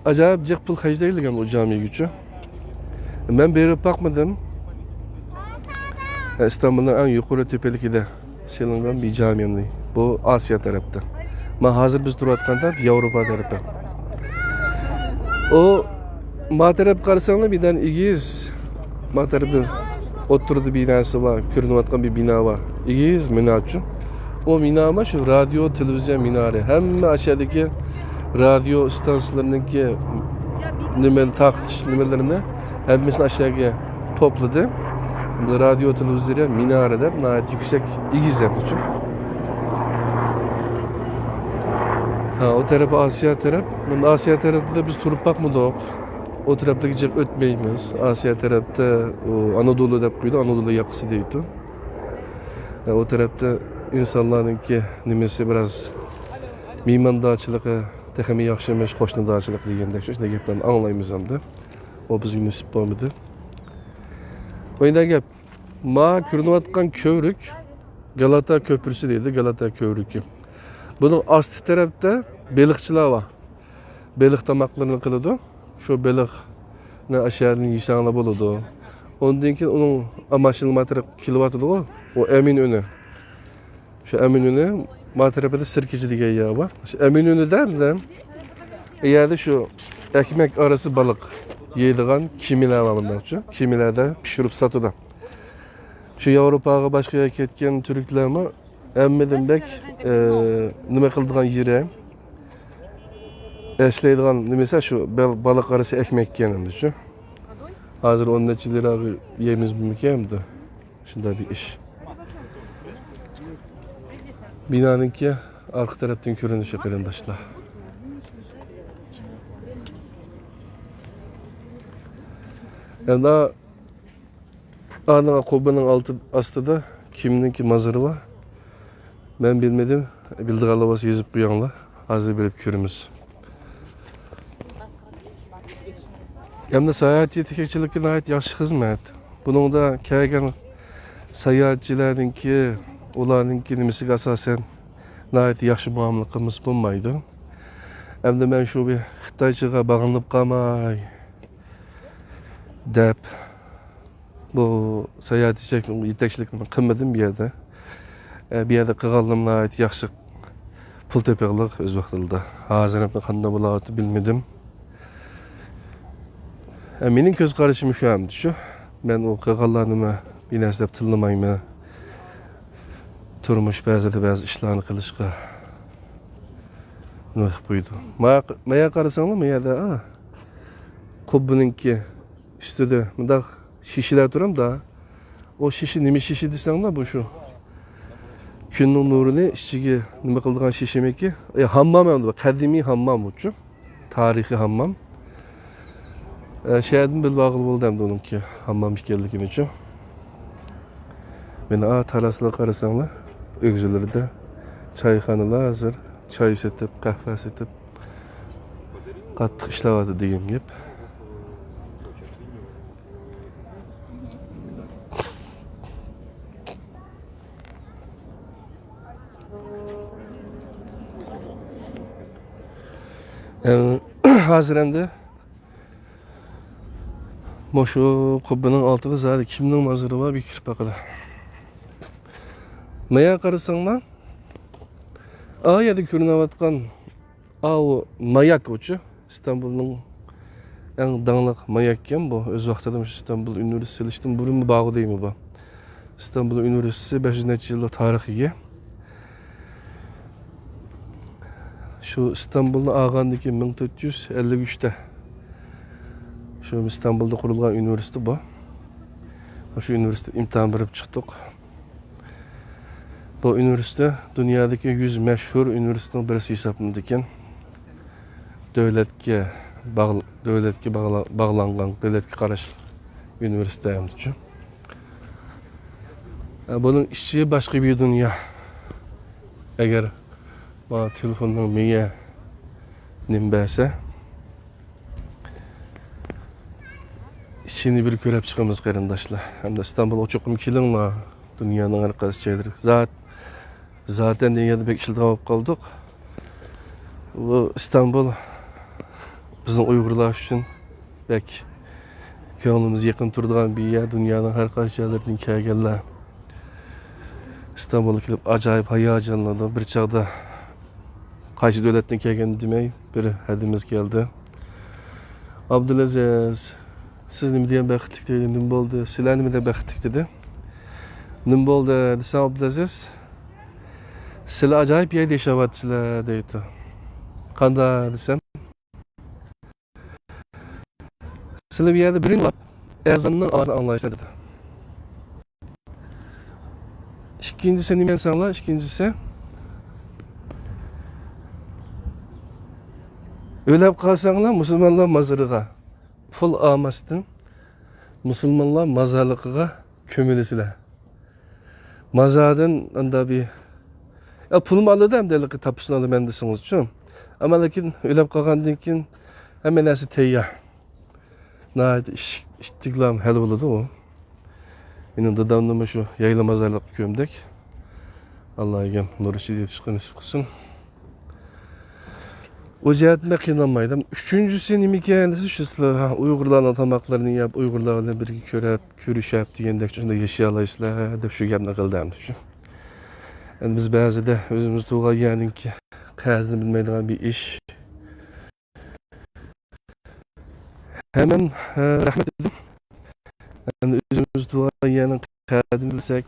ئاجايىپ جىق پۇل خەجلەيدىكەن ئۇ جامىگىچۇ. مەن بېرىپ باقمىدىم. ئىستانبۇلنىڭ ئەڭ يۇقىرى تۆپىلىكىدە سېلىنغان بىر جامى. بۇ ئاسىيا تەرەپتە. ما ھازىر بىز تۇرۇۋاتقان تەرەپ ياۋروپا تەرىپى. ئۇ ما تەرەپ قارىساڭلار بىردەم ئېگىز. ما تەرەپتە ئوتتۇرىدا بىناسى بار، كۆرۈنۈۋاتقان بىر بىنا بار. ئېگىز مىنارىچۇ. ئۇ مىنارمۇ شۇ رادىيو، تېلېۋىزىيە مىنارى. ھەممە ئاشۇ يەردىكى رادىيو ئىستانسىلىرىنىڭكى نېمىنى تارقىتىش نېمىلىرىنى ھەممىسىنى ئاشۇ يەرگە توپلىدى. رادىيو، تېلېۋىزىيە مىنارى دەپ ناھايىتى يۈكسەك، ئېگىز يەرچۇ. ھە، ئۇ تەرەپ ئاسىيا تەرەپ. ئاسىيا تەرەپتە بىز تۇرۇپ باقمىدۇق. ئۇ تەرەپلەرگە جىق ئۆتمەيمىز. ئاسىيا تەرەپتە ئۇ ئانادولۇ دەپ قويىدۇ، ئانادولۇ ياقىسى دەيدۇ. ئە، ئۇ تەرەپتە ئىنسانلارنىڭكى نېمىسى بىراز مېھماندارچىلىقى تېخىمۇ ياخشىمىش، قوشنىدارچىلىق دېگەندەك شۇنداق گەپلەرنى ئاڭلايمىز ئەمدى. ئۇ بىزگە نېسىپ بولمىدى. ئۇنداق گەپ. ما كۆرۈنۈۋاتقان كۆۋرۈك گالاتا كۆپرىسى دەيدۇ، گالاتا كۆۋرۈكى. بۇنىڭ ئاستى تەرەپتە بېلىقچىلار بار. بېلىق تاماقلىرىنى قىلىدۇ. شۇ بېلىقنى ئاشۇ يەردىن يېسەڭلار بولىدۇ. ئۇندىن كېيىن ئۇنىڭ ماشىنا ماتېرىيالى كېلىۋاتىدىغۇ، ئۇ ئەمىن ئۈنى. شۇ ئەمىن ئۈنى ما تەرىپىدە سىركىچى دېگەن يەر بار. شۇ ئەمىن ئۈنىدە بىلەن ئۇ يەردە شۇ ئەكمەك ئارىسى بالىق يەيدىغان كېمىلەر بار مۇنداقچۇ. كېمىلەردە پىشۇرۇپ ساتىدۇ. شۇ ياۋروپاغا باشقا يەرگە كەتكەن تۈركلەرمۇ ھەممىدىن بەك، ئە، نېمە قىلىدىغان يېرى، ئەسلەيدىغان نېمىسى شۇ بال-، بالىق ئارىسى ئەكمەك ئىكەن ئەمدىچۇ. ھازىر ئون نەچچە لىراغا يەيمىزمىكىن ئەمدى؟ شۇنداق بىر ئىش. بىنانىڭكى ئارقا تەرەپتىن كۆرۈنۈشى، قېرىنداشلار. يەنە ئانىڭ قۇببىنىڭ ئالتى، ئاستىدا كىمنىڭكى مازىرى بار؟ مەن بىلمىدىم. بىلىدىغانلار بولسا يېزىپ قويۇڭلار. ھازىر بېرىپ كۆرىمىز. ئەمدى ساياھەت يېتەكچىلىكى ناھايىتى ياخشى خىزمەت. بۇنىڭدا كەلگەن ساياھەتچىلەرنىڭكى، ئۇلارنىڭكى نېمىسىگە ئاساسەن ناھايىتى ياخشى مۇئامىلە قىلمىسا بولمايدۇ. ئەمدى مەن شۇ بىر خىتايچىغا باغلىنىپ قالماي دەپ، بۇ ساياھەت يېتەكچىلىكىنى قىلمىدىم بۇ يەردە. ئە، بۇ يەردە قىلغانلىرىم ناھايىتى ياخشى پۇل تېپىغلىق ئۆز ۋاقتىدا. ھازىر قانداق بولۇۋاتىدۇ بىلمىدىم. ئە، مېنىڭ كۆز قارىشىم شۇ ئەمدى شۇ. مەن ئۇ قىلغانلارنىمۇ بىر نەرسە دەپ تىللىمايمەن. تۇرمۇش بەزىدە بەزى ئىشلارنى قىلىشقا نېمە قىلىپ قويىدۇ. ما-، مايا قارىساڭلار، ما يەردە، ئا، قۇببىنىڭكى ئۈستىدە مۇنداق شېشىلەر تۇرامدا. ئۇ شېشە نېمە شېشە دېسەڭلار، بۇ شۇ كۈننىڭ نۇرىنى ئىچىگە نېمە قىلىدىغان شېشىمىكى؟ ئە، ھاممام ئەمدى، قەدىمىي ھاممام بۇچۇ. تارىخىي ھاممام. ئە، شەھەردىن بىلىپ ئالغىلى بولدى ئەمدى ئۇنىڭكى ھاممام ئىكەنلىكىنىچۇ. مانا، ئا، تاراسلارغا قارىساڭلار، ئۆگزىلىرىدە چايخانىلار ھازىر. چاي سېتىپ، قەھۋە سېتىپ، قاتتىق ئىشلەۋاتىدۇ دېگەن گەپ. ئەم، ھازىر ئەمدى مۇشۇ قۇببىنىڭ ئالدىغا زادى كىمنىڭ مازىرى بار، بىر كىرىپ باقىلى. مايا قارىساڭلار، ئا يەردە كۆرۈنۈۋاتقان ئاۋۇ ماياك ئۇچۇ ئىستانبۇلنىڭ ئەڭ داڭلىق ماياككەن بۇ. ئۆز ۋاقتىدا مۇشۇ ئىستانبۇل ئۇنىۋېرسىتېتى سېلىشتىن بۇرۇن باغۇ دەيمۇ بۇ. ئىستانبۇل ئۇنىۋېرسىتېتى بەش يۈز نەچچە يىللىق تارىخىگە ئىگە. شۇ ئىستانبۇلنى ئالغاندىن كېيىن مىڭ تۆت يۈز ئەللىك ئۈچتە شۇ ئىستانبۇلدا قۇرۇلغان ئۇنىۋېرسىتېت بۇ. شۇ ئۇنىۋېرسىتېتتا ئىمتىھان بېرىپ چىقتۇق. بۇ ئۇنىۋېرسىتېت دۇنيادىكى يۈز مەشھۇر ئۇنىۋېرسىتېتنىڭ بىرسى ھېسابلىنىدىكەن. دۆلەتكە باغل-، دۆلەتكە باغلا-، باغلانغان، دۆلەتكە قاراشلىق ئۇنىۋېرسىتېت ھەمدىچۇ. بۇنىڭ ئىچى باشقا بىر دۇنيا. ئەگەر مانا تېلېفوننىڭ مېيى نېمە بەرسە، ئىچىنى بىر كۆرۈپ چىقىمىز، قېرىنداشلار. ئەمدى ئىستانبۇلغا چوقۇم كېلىڭلار. دۇنيانىڭ ھەر قايسى جايلىرى. زات-، زاتەن دېگەن يەردە بەك ئىشلىتىدىغان بولۇپ قالدۇق. بۇ ئىستانبۇل بىزنىڭ ئۇيغۇرلار ئۈچۈن بەك كۆڭلىمىزگە يېقىن تۇرىدىغان بىر يەر. دۇنيانىڭ ھەر قايسى جايلىرىدىن كەلگەنلەر ئىستانبۇلغا كېلىپ ئاجايىپ ھاياجانلىنىدۇ. بىر چاغدا قايسى دۆلەتتىن كەلگەننى دېمەي، بىر ھەدىمىز كەلدى. ئابدۇلئەزىز، سىز نېمە دېگەن بەختلىك دېدى، نېمە بولدى؟ سىلەر نېمە دېگەن بەختلىك دېدى. نېمە بولدى دېسەم، ئابدۇلئەزىز، سىلەر ئاجايىپ يەردە ياشاۋاتىسىلەر دەيدۇ. قانداق دېسەم، سىلەر بۇ يەردە بىرىنچى ئەزاننىڭ ئاۋازىنى ئاڭلايسىلەر دېدى. ئىككىنچىسى نېمە دېسەڭلار، ئىككىنچىسى، ئۆلۈپ قالساڭلار مۇسۇلمانلار مازىرىغا، پۇل ئالماستىن مۇسۇلمانلار مازارلىقىغا كۆمۈلىسىلەر. مازاردىن ئاندا بىر، يا، پۇلمۇ ئالىدۇ ئەمدى، ھېلىقى تاپپىسىنى ئالىمەن دېسىڭىزچۇ. ئەمما لېكىن ئۆلۈپ قالغاندىن كېيىن ھەممە نەرسە تەييار. ناھايىتى ئىش-، ئىتتىكلام ھەل بولىدۇ ئۇ. مېنىڭ دادامنىمۇ شۇ يايلا مازارلىققا كۆمدۇق. ئاللا ئىگەم نۇر ئىچىدە يېتىشقا نېسىپ قىلسۇن. ئۇ جەھەتتىن قىينالمايدۇ. ئۈچىنچىسى نېمىكەن دېسە، شۇ سىلەر، ھە، ئۇيغۇرلارنىڭ تاماقلىرىنى يەپ، ئۇيغۇرلار بىلەن بىرگە كۆرۈپ، كۆرۈشۈپ دېگەندەك شۇنداق ياشىيالايسىلەر دەپ شۇ گەپنى قىلدى ئەمدى شۇ. ئەمدى بىز بەزىدە ئۆزىمىز تۇغان يەرنىڭكى قەدرىنى بىلمەيدىغان بىر ئىش. ھەممەن، ھە، رەھمەت دېدىم. ئەمدى ئۆزىمىز تۇغان يەرنىڭ قەدرىنى بىلسەك،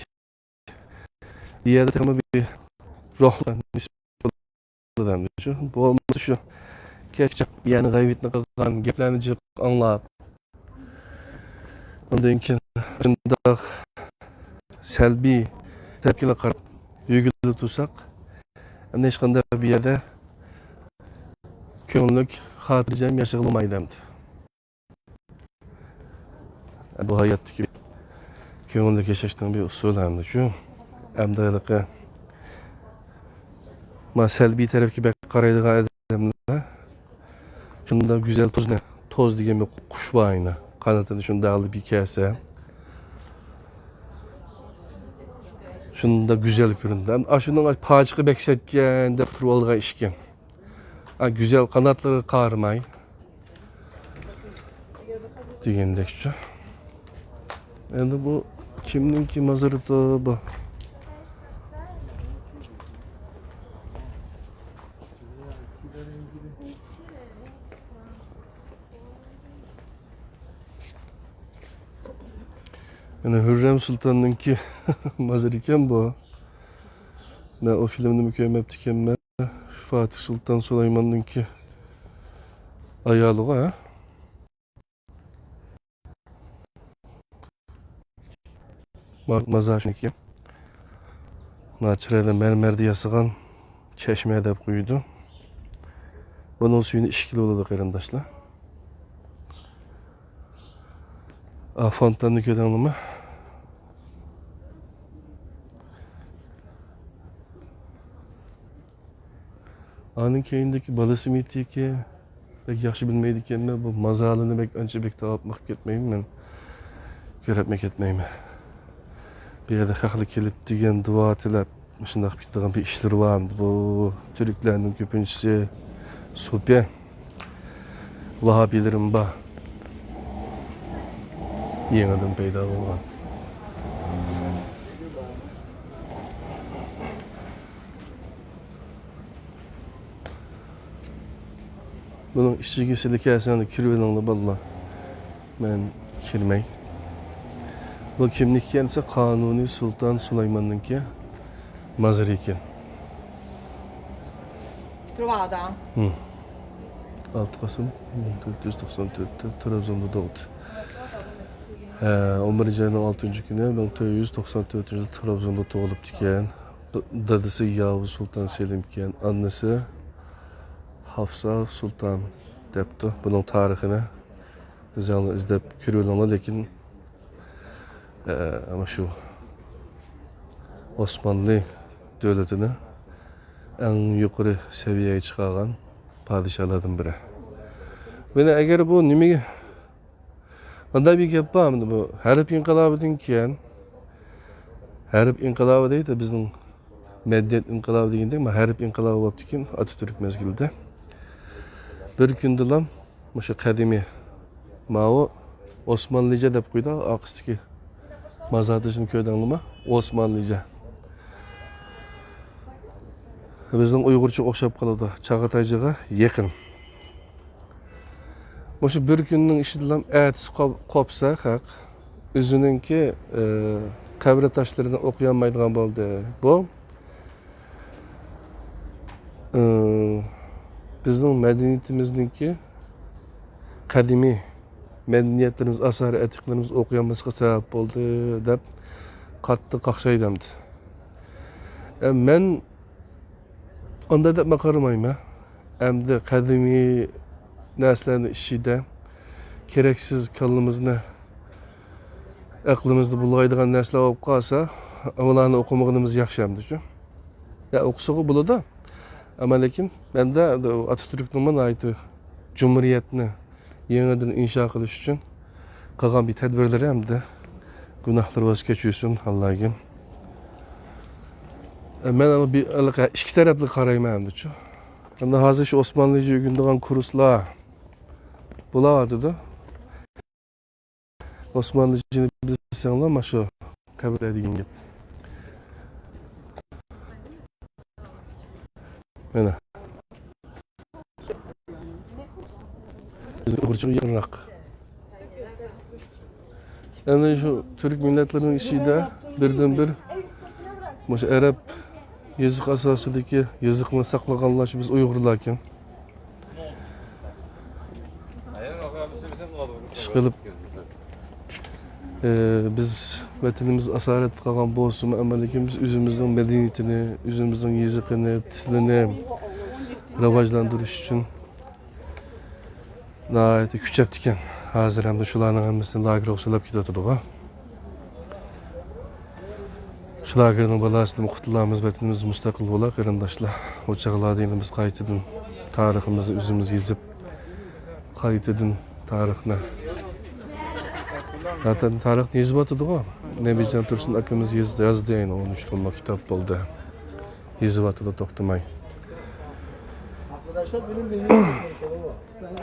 بۇ يەردە تېخىمۇ بىر روھلۇق نېسىپ بولىدۇ ئەمدى شۇ. بولمىسا شۇ كەچ يەنە غەيۋىتنى قىلغان گەپلەرنى جىق ئاڭلاپ، ئۇندىن كېيىن شۇنداق سەلبىي تەرەپكىلا قاراپ يۈرگىلى تۇرساق، ئەمدى ھېچقانداق بىر يەردە كۆڭۈللۈك، خاتىرجەم ياشىغىلى بولمايدۇ ئەمدى. بۇ ھاياتتىكى كۆڭۈللۈك ياشاشنىڭ بىر ئۇسۇلى ئەمدى شۇ. ئەمدى ھېلىقى ما سەلبىي تەرەپكە بەك قارايدىغان ئادەملەر شۇنداق گۈزەل توزنى، توز دېگەن بىر قۇش بار ئەينى. قانىتىنى شۇنداق ئېلىپ كەلسە، شۇنداق گۈزەل كۆرۈنىدۇ. ئەمدى ئاشۇنىڭ پاچىقى بەك سەتكەن دەپ تۇرۇۋالىدىغان ئىشكەن. ئا، گۈزەل قاناتلىرىغا قارىماي دېگەندەكچۇ. ئەمدى بۇ كىمنىڭكى مازىرىدۇ بۇ؟ مانا ھۈررەم سۇلتاننىڭكى مازىرى ئىكەن بۇ. مەن ئۇ فىلىمنىمۇ كۆرمەپتىكەنمەن. فاتىھ سۇلتان سۇلايماننىڭكى ئايالىغۇ، ھە؟ ما-، مازار شۇنىڭكى. مانا چىرايلىق مەرمەردە ياسىغان چەشمە دەپ قويىدۇ. بۇنىڭ سۈيىنى ئىچكىلى بولىدۇ، قېرىنداشلار. ئا، فونتاننى كۆردۈڭلارمۇ؟ ئۇنىڭ كەينىدىكى بالىسى مىتىكى بەك ياخشى بىلمەيدىكەنمەن، بۇ مازارلىرىنى بەك ئانچە بەك تاۋاپمۇ قىلىپ كەتمەيمەن مەن. كۆرۈپمۇ كەتمەيمەن. بۇ يەردە خەقلەر كېلىپ دېگەن دۇئا تىلەپ، مۇشۇنداق قىلىپ كېتىدىغان بىر ئىشلىرى بار. بۇ تۈركلەرنىڭ كۆپىنچىسى سوپى، ۋاھابىيلىرىمۇ بار. يېڭىدىن پەيدا بولغان. بۇنىڭ ئىچىگە سىلى كەلسەڭلار كىرىۋېلىڭلار بالىلار. مەن كىرمەي. بۇ كىمنىكى ئىكەن دېسە، قانۇنىي سۇلتان سۇلايماننىڭكى مازىرى ئىكەن. Turmadan. ھىم. ئالتە قاسىم مىڭ تۆت يۈز توقسان تۆتتە ترابزوندا تۇغدى. ھە، ئون بىرىنچى ئاينىڭ ئالتىنچى كۈنى مىڭ تۆت يۈز توقسان تۆتىنچى يىلى ترابزوندا تۇغۇلۇپتىكەن. دادىسى ياۋۇز سۇلتان سېلىم ئىكەن، ئانىسى ھافسا سۇلتان دەپتۇ. بۇنىڭ تارىخىنى ئۆزۈڭلار ئىزدەپ كۆرۈۋېلىڭلار، لېكىن، ئە، مانا شۇ ئوسمانلى دۆلىتىنى ئەڭ يۇقىرى سەۋىيەگە چىقارغان پادىشاھلاردىن بىرى. مانا ئەگەر بۇ نېمىگە مۇنداق بىر گەپ بار، مانا بۇ ھەرپ ئىنقىلابىدىن كېيىن، ھەرپ ئىنقىلابى دەيدۇ، بىزنىڭ مەدەنىيەت ئىنقىلابى دېگەندەك، مانا ھەرپ ئىنقىلابى بولۇپتىكەن ئاتاتۈرك مەزگىلىدە. بىر كۈندىلا مۇشۇ قەدىمىي ماۋۇ ئوسمانلىجە دەپ قويدى، ئارقىسىدىكى مازار تېشىنى كۆردۈڭلارمۇ؟ ئوسمانلىجە. بىزنىڭ ئۇيغۇرچىغا ئوخشاپ قالىدۇ، چاغاتايجىغا يېقىن. مۇشۇ بىر كۈننىڭ ئىچىدىلا ئەتىسى قوپ-، قوپسا خەق ئۆزىنىڭكى، ئى، قەبرە تاشلىرىنى ئوقۇيالمايدىغان بولدى. بۇ، ئى، بىزنىڭ مەدەنىيىتىمىزنىڭكى قەدىمىي مەدەنىيەتلىرىمىز، ئاسارە ئەتىقىلىرىمىز ئوقۇيالماسلىققا سەۋەب بولدى دەپ قاتتىق قاقشايدۇ ئەمدى. ئە، مەن ئانداق دەپمۇ قارىمايمەن. ئەمدى قەدىمىي نەرسىلەرنىڭ ئىچىدە كېرەكسىز كاللىمىزنى، ئەقلىمىزنى بۇلغايدىغان نەرسىلەر بولۇپ قالسا، ئۇلارنى ئوقۇمىغىنىمىز ياخشى ئەمدىچۇ. يا ئوقۇسىغۇ بولىدۇ. ئەمما لېكىن مەندە ئاتاتۈركنىڭمۇ ناھايىتى جۇمھۇرىيەتنى يېڭىدىن ئىنشا قىلىش ئۈچۈن قىلغان بىر تەدبىرلىرى ھەمدە گۇناھلىرى بولسا كەچۈرسۇن ئاللاھىم. ئە، مەن ئەمما بىر، ئىككى تەرەپلىك قارايمەن ئەمدىچۇ. ئەمدى ھازىر شۇ ئوسمانلىجە ئۆگىنىدىغان كۇرسلار بولاۋاتىدۇ. ئوسمانلىجىنى بىلسەڭلار، مانا شۇ قەبرە دېگەن گەپ. مانا. بىزنىڭ ئۇيغۇرچىغا يېقىنراق. يەنى شۇ تۈرك مىللەتلىرىنىڭ ئىچىدە بىردىنبىر مۇشۇ ئەرەب يېزىق ئاساسىدىكى يېزىقنى ساقلىغانلار شۇ بىز ئۇيغۇرلاركەن. ئىشقىلىپ، ئى، بىز ۋەتىنىمىز ئاسارەتتە قالغان بولسىمۇ، ئەمما لېكىن بىز ئۆزىمىزنىڭ مەدەنىيىتىنى، ئۆزىمىزنىڭ يېزىقىنى، تىلىنى راۋاجلاندۇرۇش ئۈچۈن ناھايىتى كۈچەپتىكەن. ھازىر ئەمدى شۇلارنىڭ ھەممىسىنى لاگېرغا سولاپ كېتىۋاتىدىغۇ. شۇ لاگېرنىڭ بالاسىدىن قۇتۇلارمىز، ۋەتىنىمىز مۇستەقىل بولا، قېرىنداشلار. ئۇ چاغلاردا يەنە بىز قايتىدىن تارىخىمىزنى ئۆزىمىز يېزىپ، قايتىدىن تارىخنى زاتەن تارىخنى يېزىۋاتىدىغۇ. نەبىجان تۇرسۇن ئاكىمىز يېز-، يازدى، يەنە ئون ئۈچ توملۇق كىتاب بولدى. يېزىۋاتىدۇ توختىماي.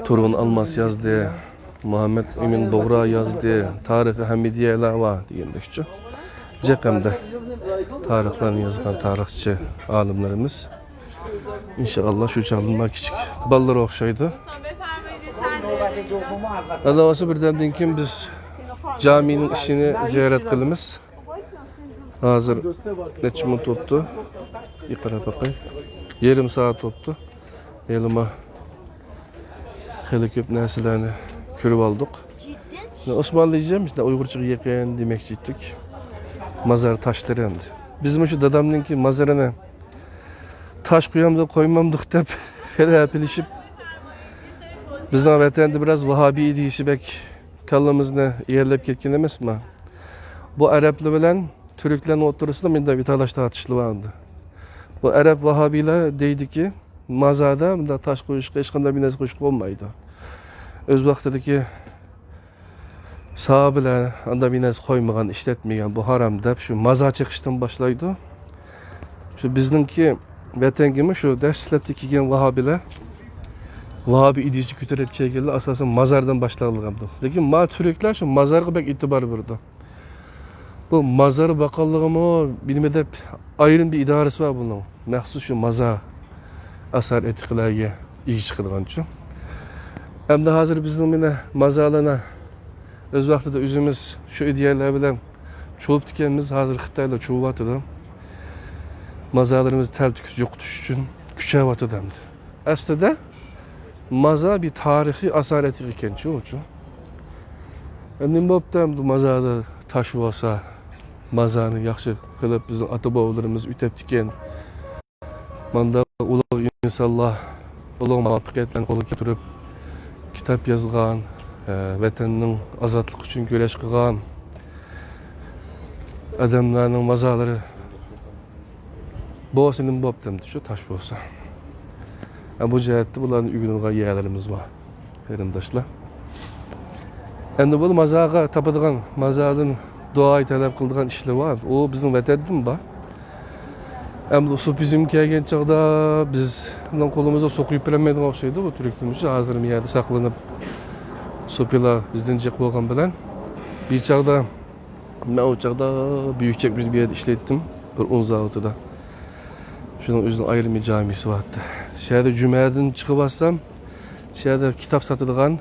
تۇرغۇن ئالماس يازدى، مۇھەممەد ئىمىن بۇغرا يازدى، تارىخى ھەمىدىيەلەر بار دېگەندەكچۇ. جىق ئەمدى تارىخلارنى يازغان تارىخچى ئالىملىرىمىز. ئىنشائاللا شۇ چاغدىن ماڭا كىچىك بالىلار ئوخشايدۇ. ئاللاسى بىردەمدىن كېيىن بىز جامىنىڭ ئىچىنى زىيارەت قىلىمىز. ھازىر نەچچە مىنۇت بوپتۇ؟ بىر قاراپ باقاي. يېرىم سائەت بوپتۇ. ھېلىمۇ خېلى كۆپ نەرسىلەرنى كۆرۈپ ئالدۇق. ئوسمانلىجە، مۇشۇنداق ئۇيغۇرچىغا يېقىن دېمەكچى ئىدۇق. مازار تاشلىرى ئەمدى. بىز مۇشۇ دادامنىڭكى مازىرىنى تاش قويامدۇق، قويمامدۇق دەپ خېلى ھەپىلىشىپ، بىزنىڭ ۋەتەندە بىراز ۋاھابىي ئىدىيىسى بەك كاللىمىزنى ئىگىلەپ كەتكەن ئەمەسمۇ؟ بۇ ئەرەبلەر بىلەن تۈركلەرنىڭ ئوتتۇرىسىدا مۇنداق بىر تالاش تارتىشلار بار ئىدى. بۇ ئەرەب ۋاھابىيلار دەيدىكى، مازاردا بۇنداق تاش قويۇشقا، ھېچقانداق بىر نەرسە قويۇشقا بولمايدۇ. ئۆز ۋاقتىدىكى ساھابىلەر ئانداق بىر نەرسە قويمىغان، ئىشلەتمىگەن، بۇ ھارام دەپ شۇ مازار چېقىشتىن باشلايدۇ. شۇ بىزنىڭكى ۋەتەنگىمۇ شۇ دەسلەپتە كەلگەن ۋاھابىيلار، ۋاھابىي ئىدىيىسى كۆتۈرۈپ كەلگەنلەر ئاساسەن مازاردىن باشلىغانلىقىدۇر. لېكىن ما تۈركلەر شۇ مازارغا بەك ئېتىبار بېرىدۇ. بۇ مازار باققانلىقىمۇ نېمە دەپ ئايرىم بىر ئىدارىسى بار بۇنىڭ. مەخسۇس شۇ مازار ئاسار ئېتىقلارغا ئىگە چىقىدىغانچۇ. ئەمدى ھازىر بىزنىڭ مانا مازارلارنى ئۆز ۋاقتىدا ئۆزىمىز شۇ ئىدىيەلەر بىلەن چولۇپتىكەنمىز، ھازىر خىتايلار چوۋۇۋاتىدۇ. مازارلىرىمىز تەلتۆكۈس يوقىتىش ئۈچۈن كۈچەۋاتىدۇ ئەمدى. ئەسلىدە مازار بىر تارىخىي ئاسارەتلىك ئىكەنچۇ، ئۇچۇ. نېمە بوپتۇ ئەمدى مازاردا تاش بولسا، مازارنى ياخشى قىلىپ بىزنىڭ ئاتا-بوۋىلىرىمىز ئۆتەپتىكەن. ماندا ئۇلۇغ ئىنسانلار، ئۇلۇغ مۇۋەپپەقىيەتلەرنى قولغا كەلتۈرۈپ، كىتاب يازغان، ئە، ۋەتەننىڭ ئازادلىقى ئۈچۈن كۈرەش قىلغان ئادەملەرنىڭ مازارلىرى بولسا نېمە بوپتۇ ئەمدى شۇ تاش بولسا. ئە، بۇ جەھەتتە بۇلارنى ئۆگىنىدىغان يەرلىرىمىز بار. قېرىنداشلار. ئەمدى بۇ مازارغا تاپىدىغان، مازاردىن دۇئا تەلەپ قىلىدىغان ئىشلار بار. ئۇ بىزنىڭ ۋەتەندىمۇ بار. ئەمدى سوپىزم كەلگەن چاغدا بىزنىڭ قولىمىزغا سوقۇپ بېرەلمەيدىغان ئوخشايدۇ بۇ تۈركلىرىمىز. ھازىر بۇ يەردە ساقلىنىپ، سوپىلار بىزدىن جىق بولغان بىلەن، بىر چاغدا، مەن ئۇ چاغدا بۈيۈكچەك بىر يەردە ئىشلەيتتىم، بىر ئۇن زاۋۇتىدا. شۇنىڭ ئۆزىنىڭ ئايرىم بىر جامىسى بارتتى. شۇ يەردە جۈمەدىن چىقىپ بارسام، شۇ يەردە كىتاب ساتىدىغان،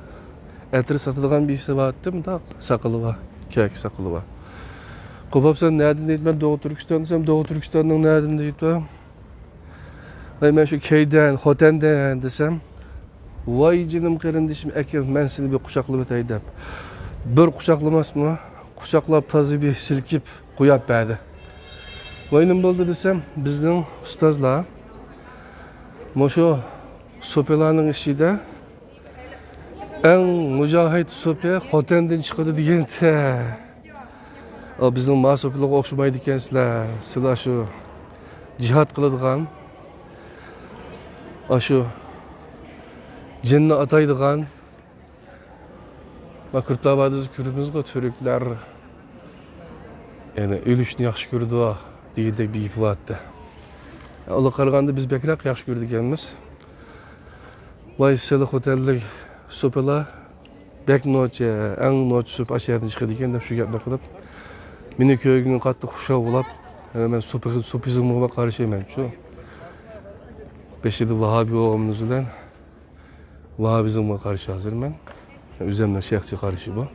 ئەتىر ساتىدىغان بىرسى بارتتى، مۇنداق ساقىلى بار، كەكە ساقىلى بار. «قوپاپ، سەن نەدىن؟» دەيدۇ، «مەن دوغۇ تۈركىستان» دېسەم، «دوغۇ تۈركىستاننىڭ نەدىن؟» دەيدۇ. «ۋاي، مەن شۇ كەيدەن، خوتەندەن» دېسەم، «ۋاي جېنىم قېرىندىشىم، ئەكەل، مەن سېنى بىر قۇچاقلاپ ئۆتەي» دەپ، بىر قۇچاقلىماسمۇ، قۇچاقلاپ تازا بىر سىلكىپ قوياپ بەردى. «ۋاي، نېمە بولدى؟» دېسەم، «بىزنىڭ ئۇستازلار مۇشۇ سوپىلارنىڭ ئىچىدە ئەڭ مۇجاھىد سوپى خوتەندىن چىقىدۇ» دېگەنتى. «ئا، بىزنىڭ ما سوپىلارغا ئوخشىمايدىكەنسىلەر. سىلەر شۇ جىھاد قىلىدىغان، ئاشۇ جېنىنى ئاتايدىغان، ما كۇرتلار بار دېسە كۆرىمىزغۇ، تۈركلەر، يەنى ئۆلۈشنى ياخشى كۆرىدۇ» دېگەندەك بىر گېپى بارتتى. ئۇلارغا قارىغاندا بىز بەكرەك ياخشى كۆرىدىكەنمىز. «ۋاي، سىلى خوتەنلىك سوپىلار بەك نوچى، ئەڭ نوچى سوپى ئاشۇ يەردىن چىقىدىكەن» دەپ شۇ گەپنى قىلىپ، مېنى كۆرگىنىگە قاتتىق خۇشال بولۇپ، «ھە، مەن سوپى-، سوپىزمغا قارشى ئەمەنچۇ. بېشىدا ۋاھابىي بولغىنىمىز بىلەن ۋاھابىزمغا قارشى ھازىر مەن. ئۆزۈمنىڭ شەخسىي قارىشى بۇ.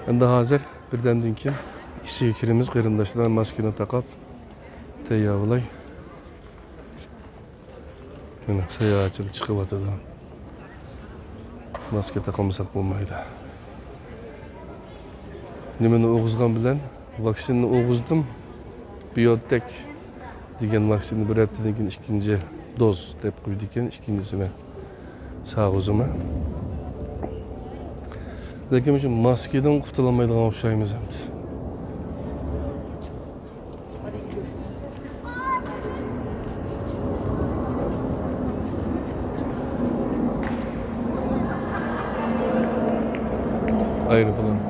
ئەمدى ھازىر بىردەمدىن كېيىن ئىچىگە كىرىمىز، قېرىنداشلار، ماسكىنى تاقاپ تەييار بولاي. مانا ساياھەتچىلەر چىقىۋاتىدۇ. ماسكا تاقىمىساق بولمايدۇ. نېمىنى ئۇرغۇزغان بىلەن، ۋاكسىنىنى ئۇرغۇزدۇم. بىيونتېك دېگەن ۋاكسىنا بىر ھەپتىدىن كېيىن ئىككىنچى دوز دەپ قويىدىكەن، ئىككىنچىسىنى ساغۇزىمەن. لېكىن مۇشۇ ماسكىدىن قۇتۇلالمايدىغان ئوخشايمىز ئەمدى. ئايروپىلان.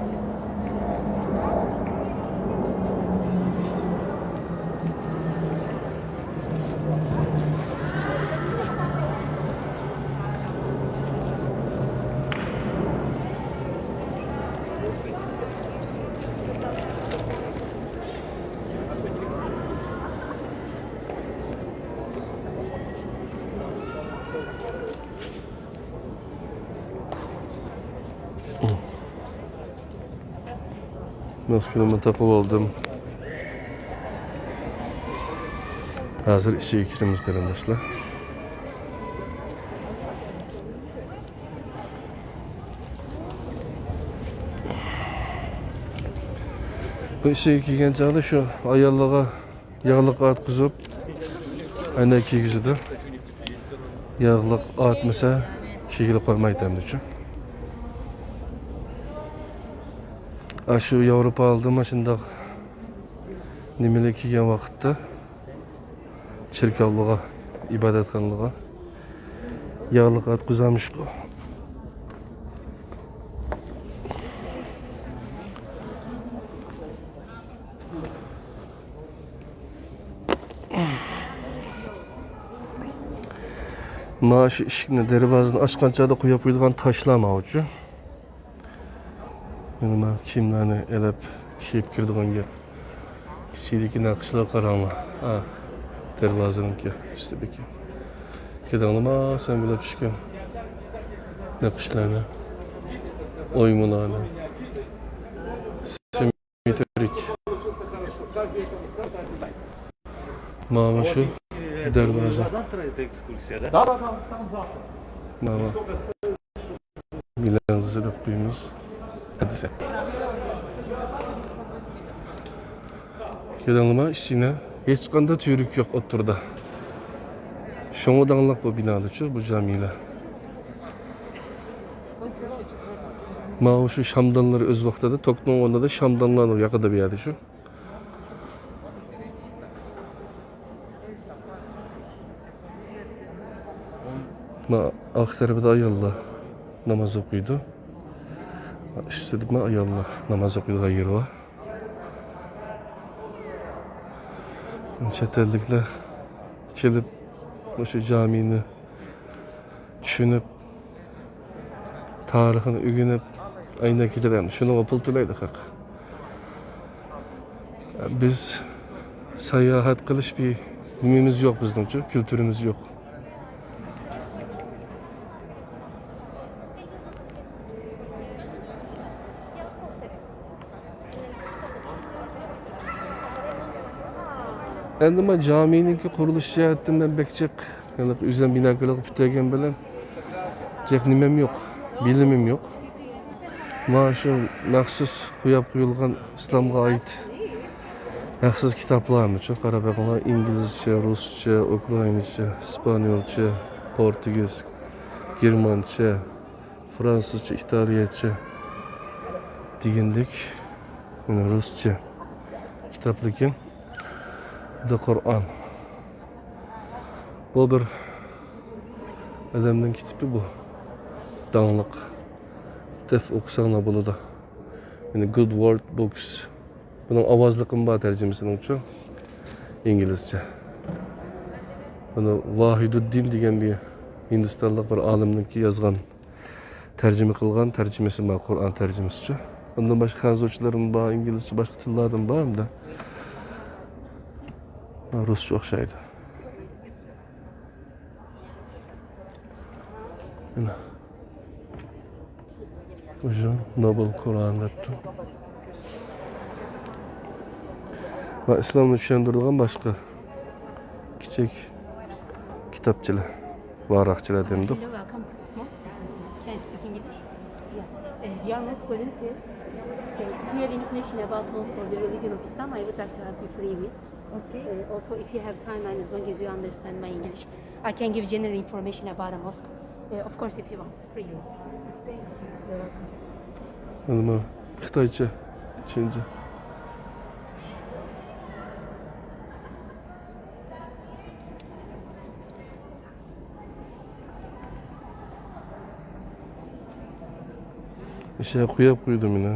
ماسكىنىمنى تاقىۋالدىم. ھازىر ئىچىگە كىرىمىز، قېرىنداشلار. بۇ ئىچىگە كىرگەن چاغدا شۇ ئاياللارغا ياغلىق ئارتقۇزۇپ، ئەينەك كىيگۈزىدۇ. ياغلىق ئارتمىسا، كىيگىلى قويمايتتى ئەمدىچۇ. ئاشۇ ياۋروپالىدىمۇ شۇنداق نېمىلەر كىيگەن ۋاقىتتا، چېركاۋلىغا ئىبادەتخانىلىرىغا ياغلىق ئاتقۇزامىشقۇ. مانا شۇ ئىشىكنى، دەرۋازىنى ئاچقان چاغدا قويۇپ قويىدىغان تاشلار ماۋۇچۇ. يەنە مانا كىيىملەرنى ئېلىپ كىيىپ كىرىدىغان گەپ. ئىچىدىكى نەقىشلەرگە قاراڭلار. ھە، دەرۋازىنىڭكى ئۈستىدىكى. كۆردۈڭلارمۇ سەن بىلەن چۈشكەن نەقىشلەرنى، ئويمىلارنى. سىممېترىك. مانا شۇ دەرۋازا. مانا مىلەنزىسى دەپ قويىمىز. ھەدىسە. كۆردۈڭلارمۇ، ئىچىنى ھېچقانداق تۈۋرۈك يوق ئوتتۇرىدا. شۇڭا داڭلىق بۇ بىنادىچۇ، بۇ جامىلەر. ماۋۇ شۇ شامدانلار ئۆز ۋاقتىدا توكنىڭ ئورنىدا شامدانلار ياقىدۇ بۇ يەردە شۇ. ما ئارقا تەرىپىدە ئاياللار ناماز ئوقۇيدۇ. ئۈستىدىمۇ ئاياللار ناماز ئوقۇيدىغان يېرى بار. چەت ئەللىكلەر كېلىپ، مۇشۇ جامىنى چۈشىنىپ، تارىخىنى ئۆگىنىپ، ئەينەك كېتىدۇ. ئەمدى شۇنىڭغا پۇل تۆلەيدۇ خەق. بىز ساياھەت قىلىش بىر نېمىمىز يوق بىزنىڭچۇ، كۈلتۈرىمىز يوق. ئەمدى ما جامىنىڭكى قۇرۇلۇش جەھەتتىن مەن بەك جىق، يەنى ئۆزۈم بىناكارلىققا پۈتتۈرگەن بىلەن جىق نېمەم يوق، بىلىمىم يوق. ما شۇ مەخسۇس قويۇپ قويۇلغان ئىسلامغا ئائىت ھەقسىز كىتابلارنىچۇ قاراپ بېقىڭلار، ئىنگلىزچە، رۇسچە، ئۇكرائىنچە، ئىسپانىيولچە، پورتۇگىز، گېرمانچە، فرانسۇزچە، ئىتالىيەچە دېگەندەك، مانا رۇسچە كىتابلىكى The Quran. بۇ بىر ئادەمنىڭ كىتابى بۇ. داڭلىق. دەپ ئوقۇساڭلار بولىدۇ. يەنى Good Word Books. بۇنىڭ ئاۋازلىقىمۇ بار تەرجىمىسىنىڭچۇ. ئىنگلىزچە. بۇنى ۋاھىدۇددىن دېگەن بىر ھىندىستانلىق بىر ئالىمنىڭكى يازغان، تەرجىمە قىلغان تەرجىمىسى بار، قۇرئان تەرجىمىسىچۇ. ئۇندىن باشقا خەنزۇچىلىرىمۇ بار، ئىنگلىزچە، باشقا تىللاردىن بار ئەمدى. رۇسچە ئوخشايدۇ. مانا. مۇشۇ نوبېل قۇرئان دەپتۇ. ۋە ئىسلامنى چۈشەندۈرىدىغان باشقا كىچىك كىتابچىلار، ۋاراقچىلار دەمدۇق. Hello, welcome to mosque. Can I speak English? Yeah. Uh, we are mosque volunteers. Uh, if you have any question about mosque or the religion of Islam, I would like to help you free with. Okay. Uh, also, if you have time and as long as you understand my English, I can give general information about a mosque. Uh, of course, if you want, free. Thank you. You're welcome. نېمە؟ خىتايچە، چىنجا. ئىشەگە قويۇپ قويدۇم يەنە.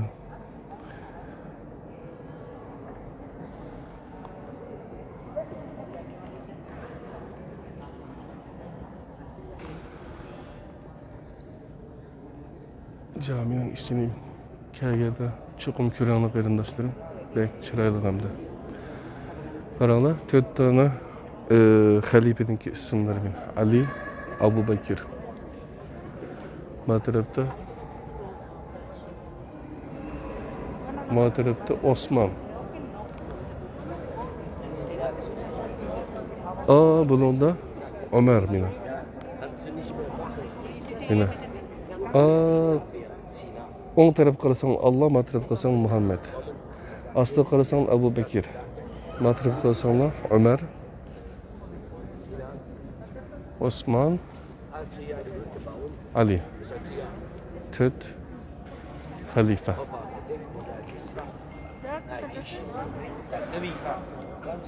جامىنىڭ ئىچىنى كەلگەندە چوقۇم كۆرۈڭلار قېرىنداشلىرىم، بەك چىرايلىق ھەمدە. قاراڭلار، تۆت دانە، ئى، خەلىپىنىڭكى ئىسىملىرى مانا. ئەلى، ئەبۇ بەكىر. ما تەرەپتە، ما تەرەپتە ئوسمان. ئا، بۇنىڭدا ئۆمەر مانا. مانا. ئا، ئوڭ تەرەپ قارىساڭ ئاللا، ما تەرەپ قارىساڭ مۇھەممەد. ئاستىغا قارىساڭ ئەبۇ بەكىر. ما تەرەپ قارىساڭلار ئۆمەر، ئوسمان، ئەلى. تۆت خەلىپە.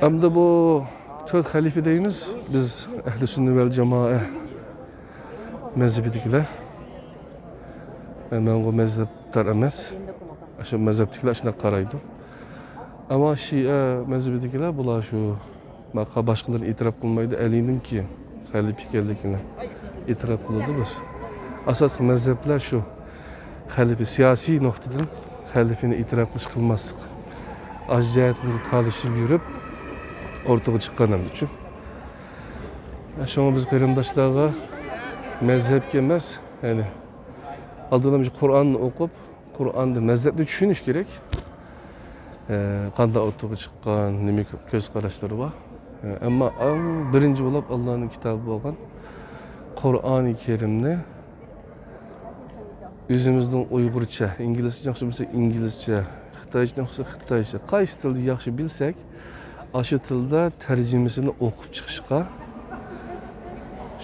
ئەمدى بۇ تۆت خەلىپە دەيمىز بىز ئەھلى سۈننە ۋەل جامائە مەزھىپىدىكىلەر. مەن بۇ مەزھەپدار ئەمەس. شۇ مەزھەپتىكىلەر شۇنداق قارايدۇ. ئەمما شىئە مەزھىپىدىكىلەر بۇلار شۇ باشقىلىرى ئېتىراپ قىلمايدۇ، ئەلىنىڭكى خەلىپە ئىكەنلىكىنى ئېتىراپ قىلىدۇ بىز. ئاساسلىق مەزھەپلەر شۇ. خەلىپە سىياسىي نۇقتىدىن خەلىپىنى ئېتىراپ قىلىش قىلماسلىق. ئاش جەھەتتىن تالىشىپ يۈرۈپ ئورتىغا چىققان ئەمدىچۇ. شۇڭا بىز قېرىنداشلارغا مەزھەپكە ئەمەس، يەنى ئالدىدا مۇشۇ قۇرئاننى ئوقۇپ، قۇرئاندىن مەزھەپنى چۈشىنىش كېرەك. ئە، قانداق ئوتتۇرىغا چىققان، نېمە كۆز قاراشلىرى بار. ئە، ئەمما ئەڭ بىرىنچى بولۇپ ئاللانىڭ كىتابى بولغان قۇرئانى كەرىمنى ئۆزىمىزنىڭ ئۇيغۇرچە، ئىنگلىزچە ياخشى بىلسە ئىنگلىزچە، خىتايچە ياخشى خىتايچە، قايسى تىلدا ياخشى بىلسەك، ئاشۇ تىلدا تەرجىمىسىنى ئوقۇپ چىقىشقا،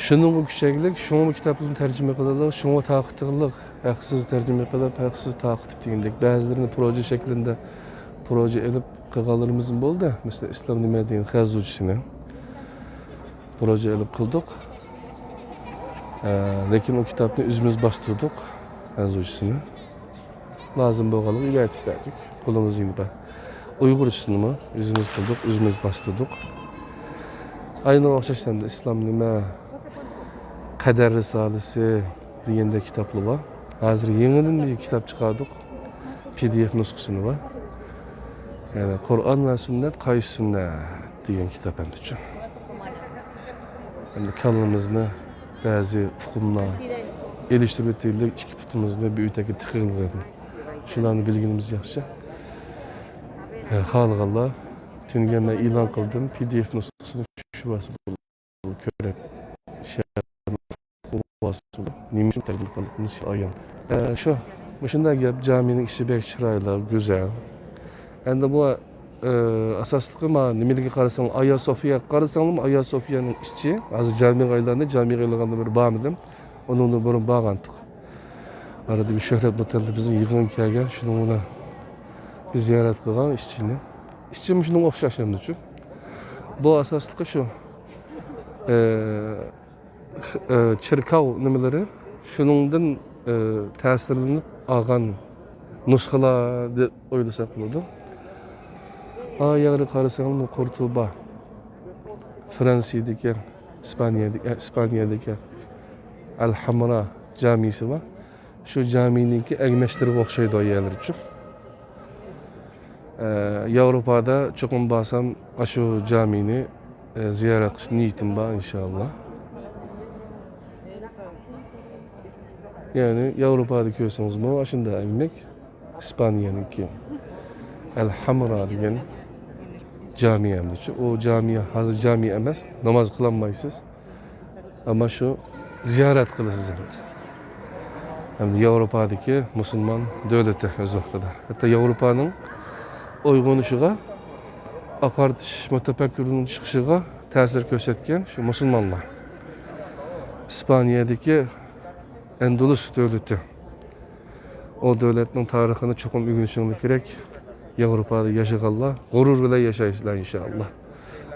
شۇنىڭغا كۈچەكلىك، شۇڭا كىتابلارنى تەرجىمە قىلىدۇ، شۇڭا تارقىتىدۇ، ھەقسىز تەرجىمە قىلىپ، ھەقسىز تارقىتىپ دېگەندەك، بەزىلىرىنى پروژە شەكلىدە پروژە ئېلىپ قىلغانلىرىمىزمۇ بولدى. مەسىلەن، ئىسلام نېمە دېگەن خەنزۇچىسىنى پروژە ئېلىپ قىلدۇق. ئە، لېكىن ئۇ كىتابنى ئۆزىمىز باستۇردۇق، خەنزۇچىسىنى. لازىم بولغانلىقى ئۆگەتىپ بەردۇق. قولىمىزدىن بار. ئۇيغۇرچىسىنىمۇ ئۆزىمىز قىلدۇق، ئۆزىمىز باستۇردۇق. ئاينىغا ئوخشاش ئەمدى ئىسلام نېمە، قەدەر رىسالىسى دېگەندەك كىتابلار بار. ھازىر يېڭىدىن بىر كىتاب چىقاردۇق. پى دى ئېف نۇسخىسىنى بار. يەنى قۇرئان ۋە سۈننەت، قايسى سۈننەت دېگەن كىتاب ئەمدىچۇ. ئەمدى كاللىمىزنى بەزى ئۇقۇملار ئېلىشتۇرۇۋېتەيلى، ئىككى پۇتىمىزنى بىر ئۆتەككە تىقىۋېلىۋەتتى. شۇلارنى بىلگىنىمىز ياخشى. ھە، خالىغانلار، تۈنۈگۈن مەن ئېلان قىلدىم، پى دى ئېف نۇسخىسىنى چۈشۈرۈۋالسا بولىدۇ. كۆرۈپ، شەھەرنىڭ ئۇۋاسى بولۇپ، نېمە ئۈچۈن تەربىيە قىلغانلىقىمىز ئايان. ھە، شۇ، مۇشۇنداق گەپ، جامىنىڭ ئىچى بەك چىرايلىق، گۈزەل. ئەمدى بۇ، ئە، ئاساسلىقى ما نېمىلىككە قارىساڭ، ئايا سوفىياغا قارىساڭلارمۇ، ئايا سوفىيانىڭ ئىچى، ھازىر جامىغا ئايلاندى، جامىغا ئايلانغاندا بىر بارمىدىم. ئۇنىڭدىن بۇرۇن بارغانتۇق. ئارىدا بىر شۆھرەت مۇتەللىپ بىزنى يىغىنغا كەلگەن، شۇنىڭ بىلەن بىز زىيارەت قىلغان ئىچىنى. ئىچى مۇشۇنىڭغا ئوخشاش ئەمدىچۇ. بۇ ئاساسلىقى شۇ. ئە، ئە، چېركاۋ نېمىلىرى شۇنىڭدىن، ئە، تەسىرلىنىپ ئالغان نۇسخىلار دەپ ئويلىساق بولىدۇ. ئا يەرگە قارىساڭلار قۇرتۇبا، فرانسىيەدىكى، ئىسپانىيەدىكى، ئە، ئىسپانىيەدىكى ئەل ھەمرا جامىسى بار. شۇ جامىنىڭكى ئەگمەچلىرىگە ئوخشايدۇ ئاياللىرىچۇ. ئە، ياۋروپادا چوقۇم بارسام، ئاشۇ جامىنى، ئە، زىيارەت قىلىش نىيىتىم بار، ئىنشائاللا. يەنى ياۋروپادا كۆرسىڭىزمۇ، ئاشۇنداق ئەگمەك. ئىسپانىيەنىڭكى ئەل ھەمرا دېگەن جامى ئەمدىچۇ. ئۇ جامى ھازىر جامى ئەمەس، ناماز قىلالمايسىز. ئەمما شۇ زىيارەت قىلىسىز ئەمدى. ئەمدى ياۋروپادىكى مۇسۇلمان دۆلىتى ئۆز ۋاقتىدا. ھەتتا ياۋروپانىڭ ئويغىنىشىغا، ئاقارتىش مۇتەپەككۇرىنىڭ چىقىشىغا تەسىر كۆرسەتكەن شۇ مۇسۇلمانلار. ئىسپانىيەدىكى ئەندۇلۇس دۆلىتى. ئۇ دۆلەتنىڭ تارىخىنى چوقۇم ئۆگىنىشىڭلار كېرەك. ياۋروپادا ياشىغانلار غۇرۇر بىلەن ياشايسىلەر، ئىنشائاللا.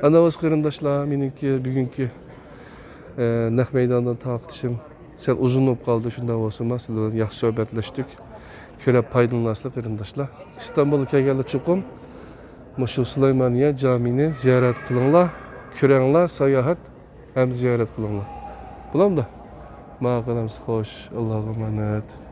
ئەنە ئۇ قېرىنداشلار، مېنىڭكى بۈگۈنكى، ئە، نەق مەيداندىن تارقىتىشىم سەل ئۇزۇن بولۇپ قالدى، شۇنداق بولسىمۇ، سىلەر بىلەن ياخشى سۆھبەتلەشتۇق. كۆرۈپ پايدىلىنارسىلەر، قېرىنداشلار. ئىستانبۇلغا كەلگەنلەر چوقۇم مۇشۇ سۇلايمانىيە جامىنى زىيارەت قىلىڭلار، كۆرۈڭلار، ساياھەت ھەم زىيارەت قىلىڭلار. بولامدۇ؟ ماقۇل ئەمىسە، خوش، ئاللاغا ئامانەت.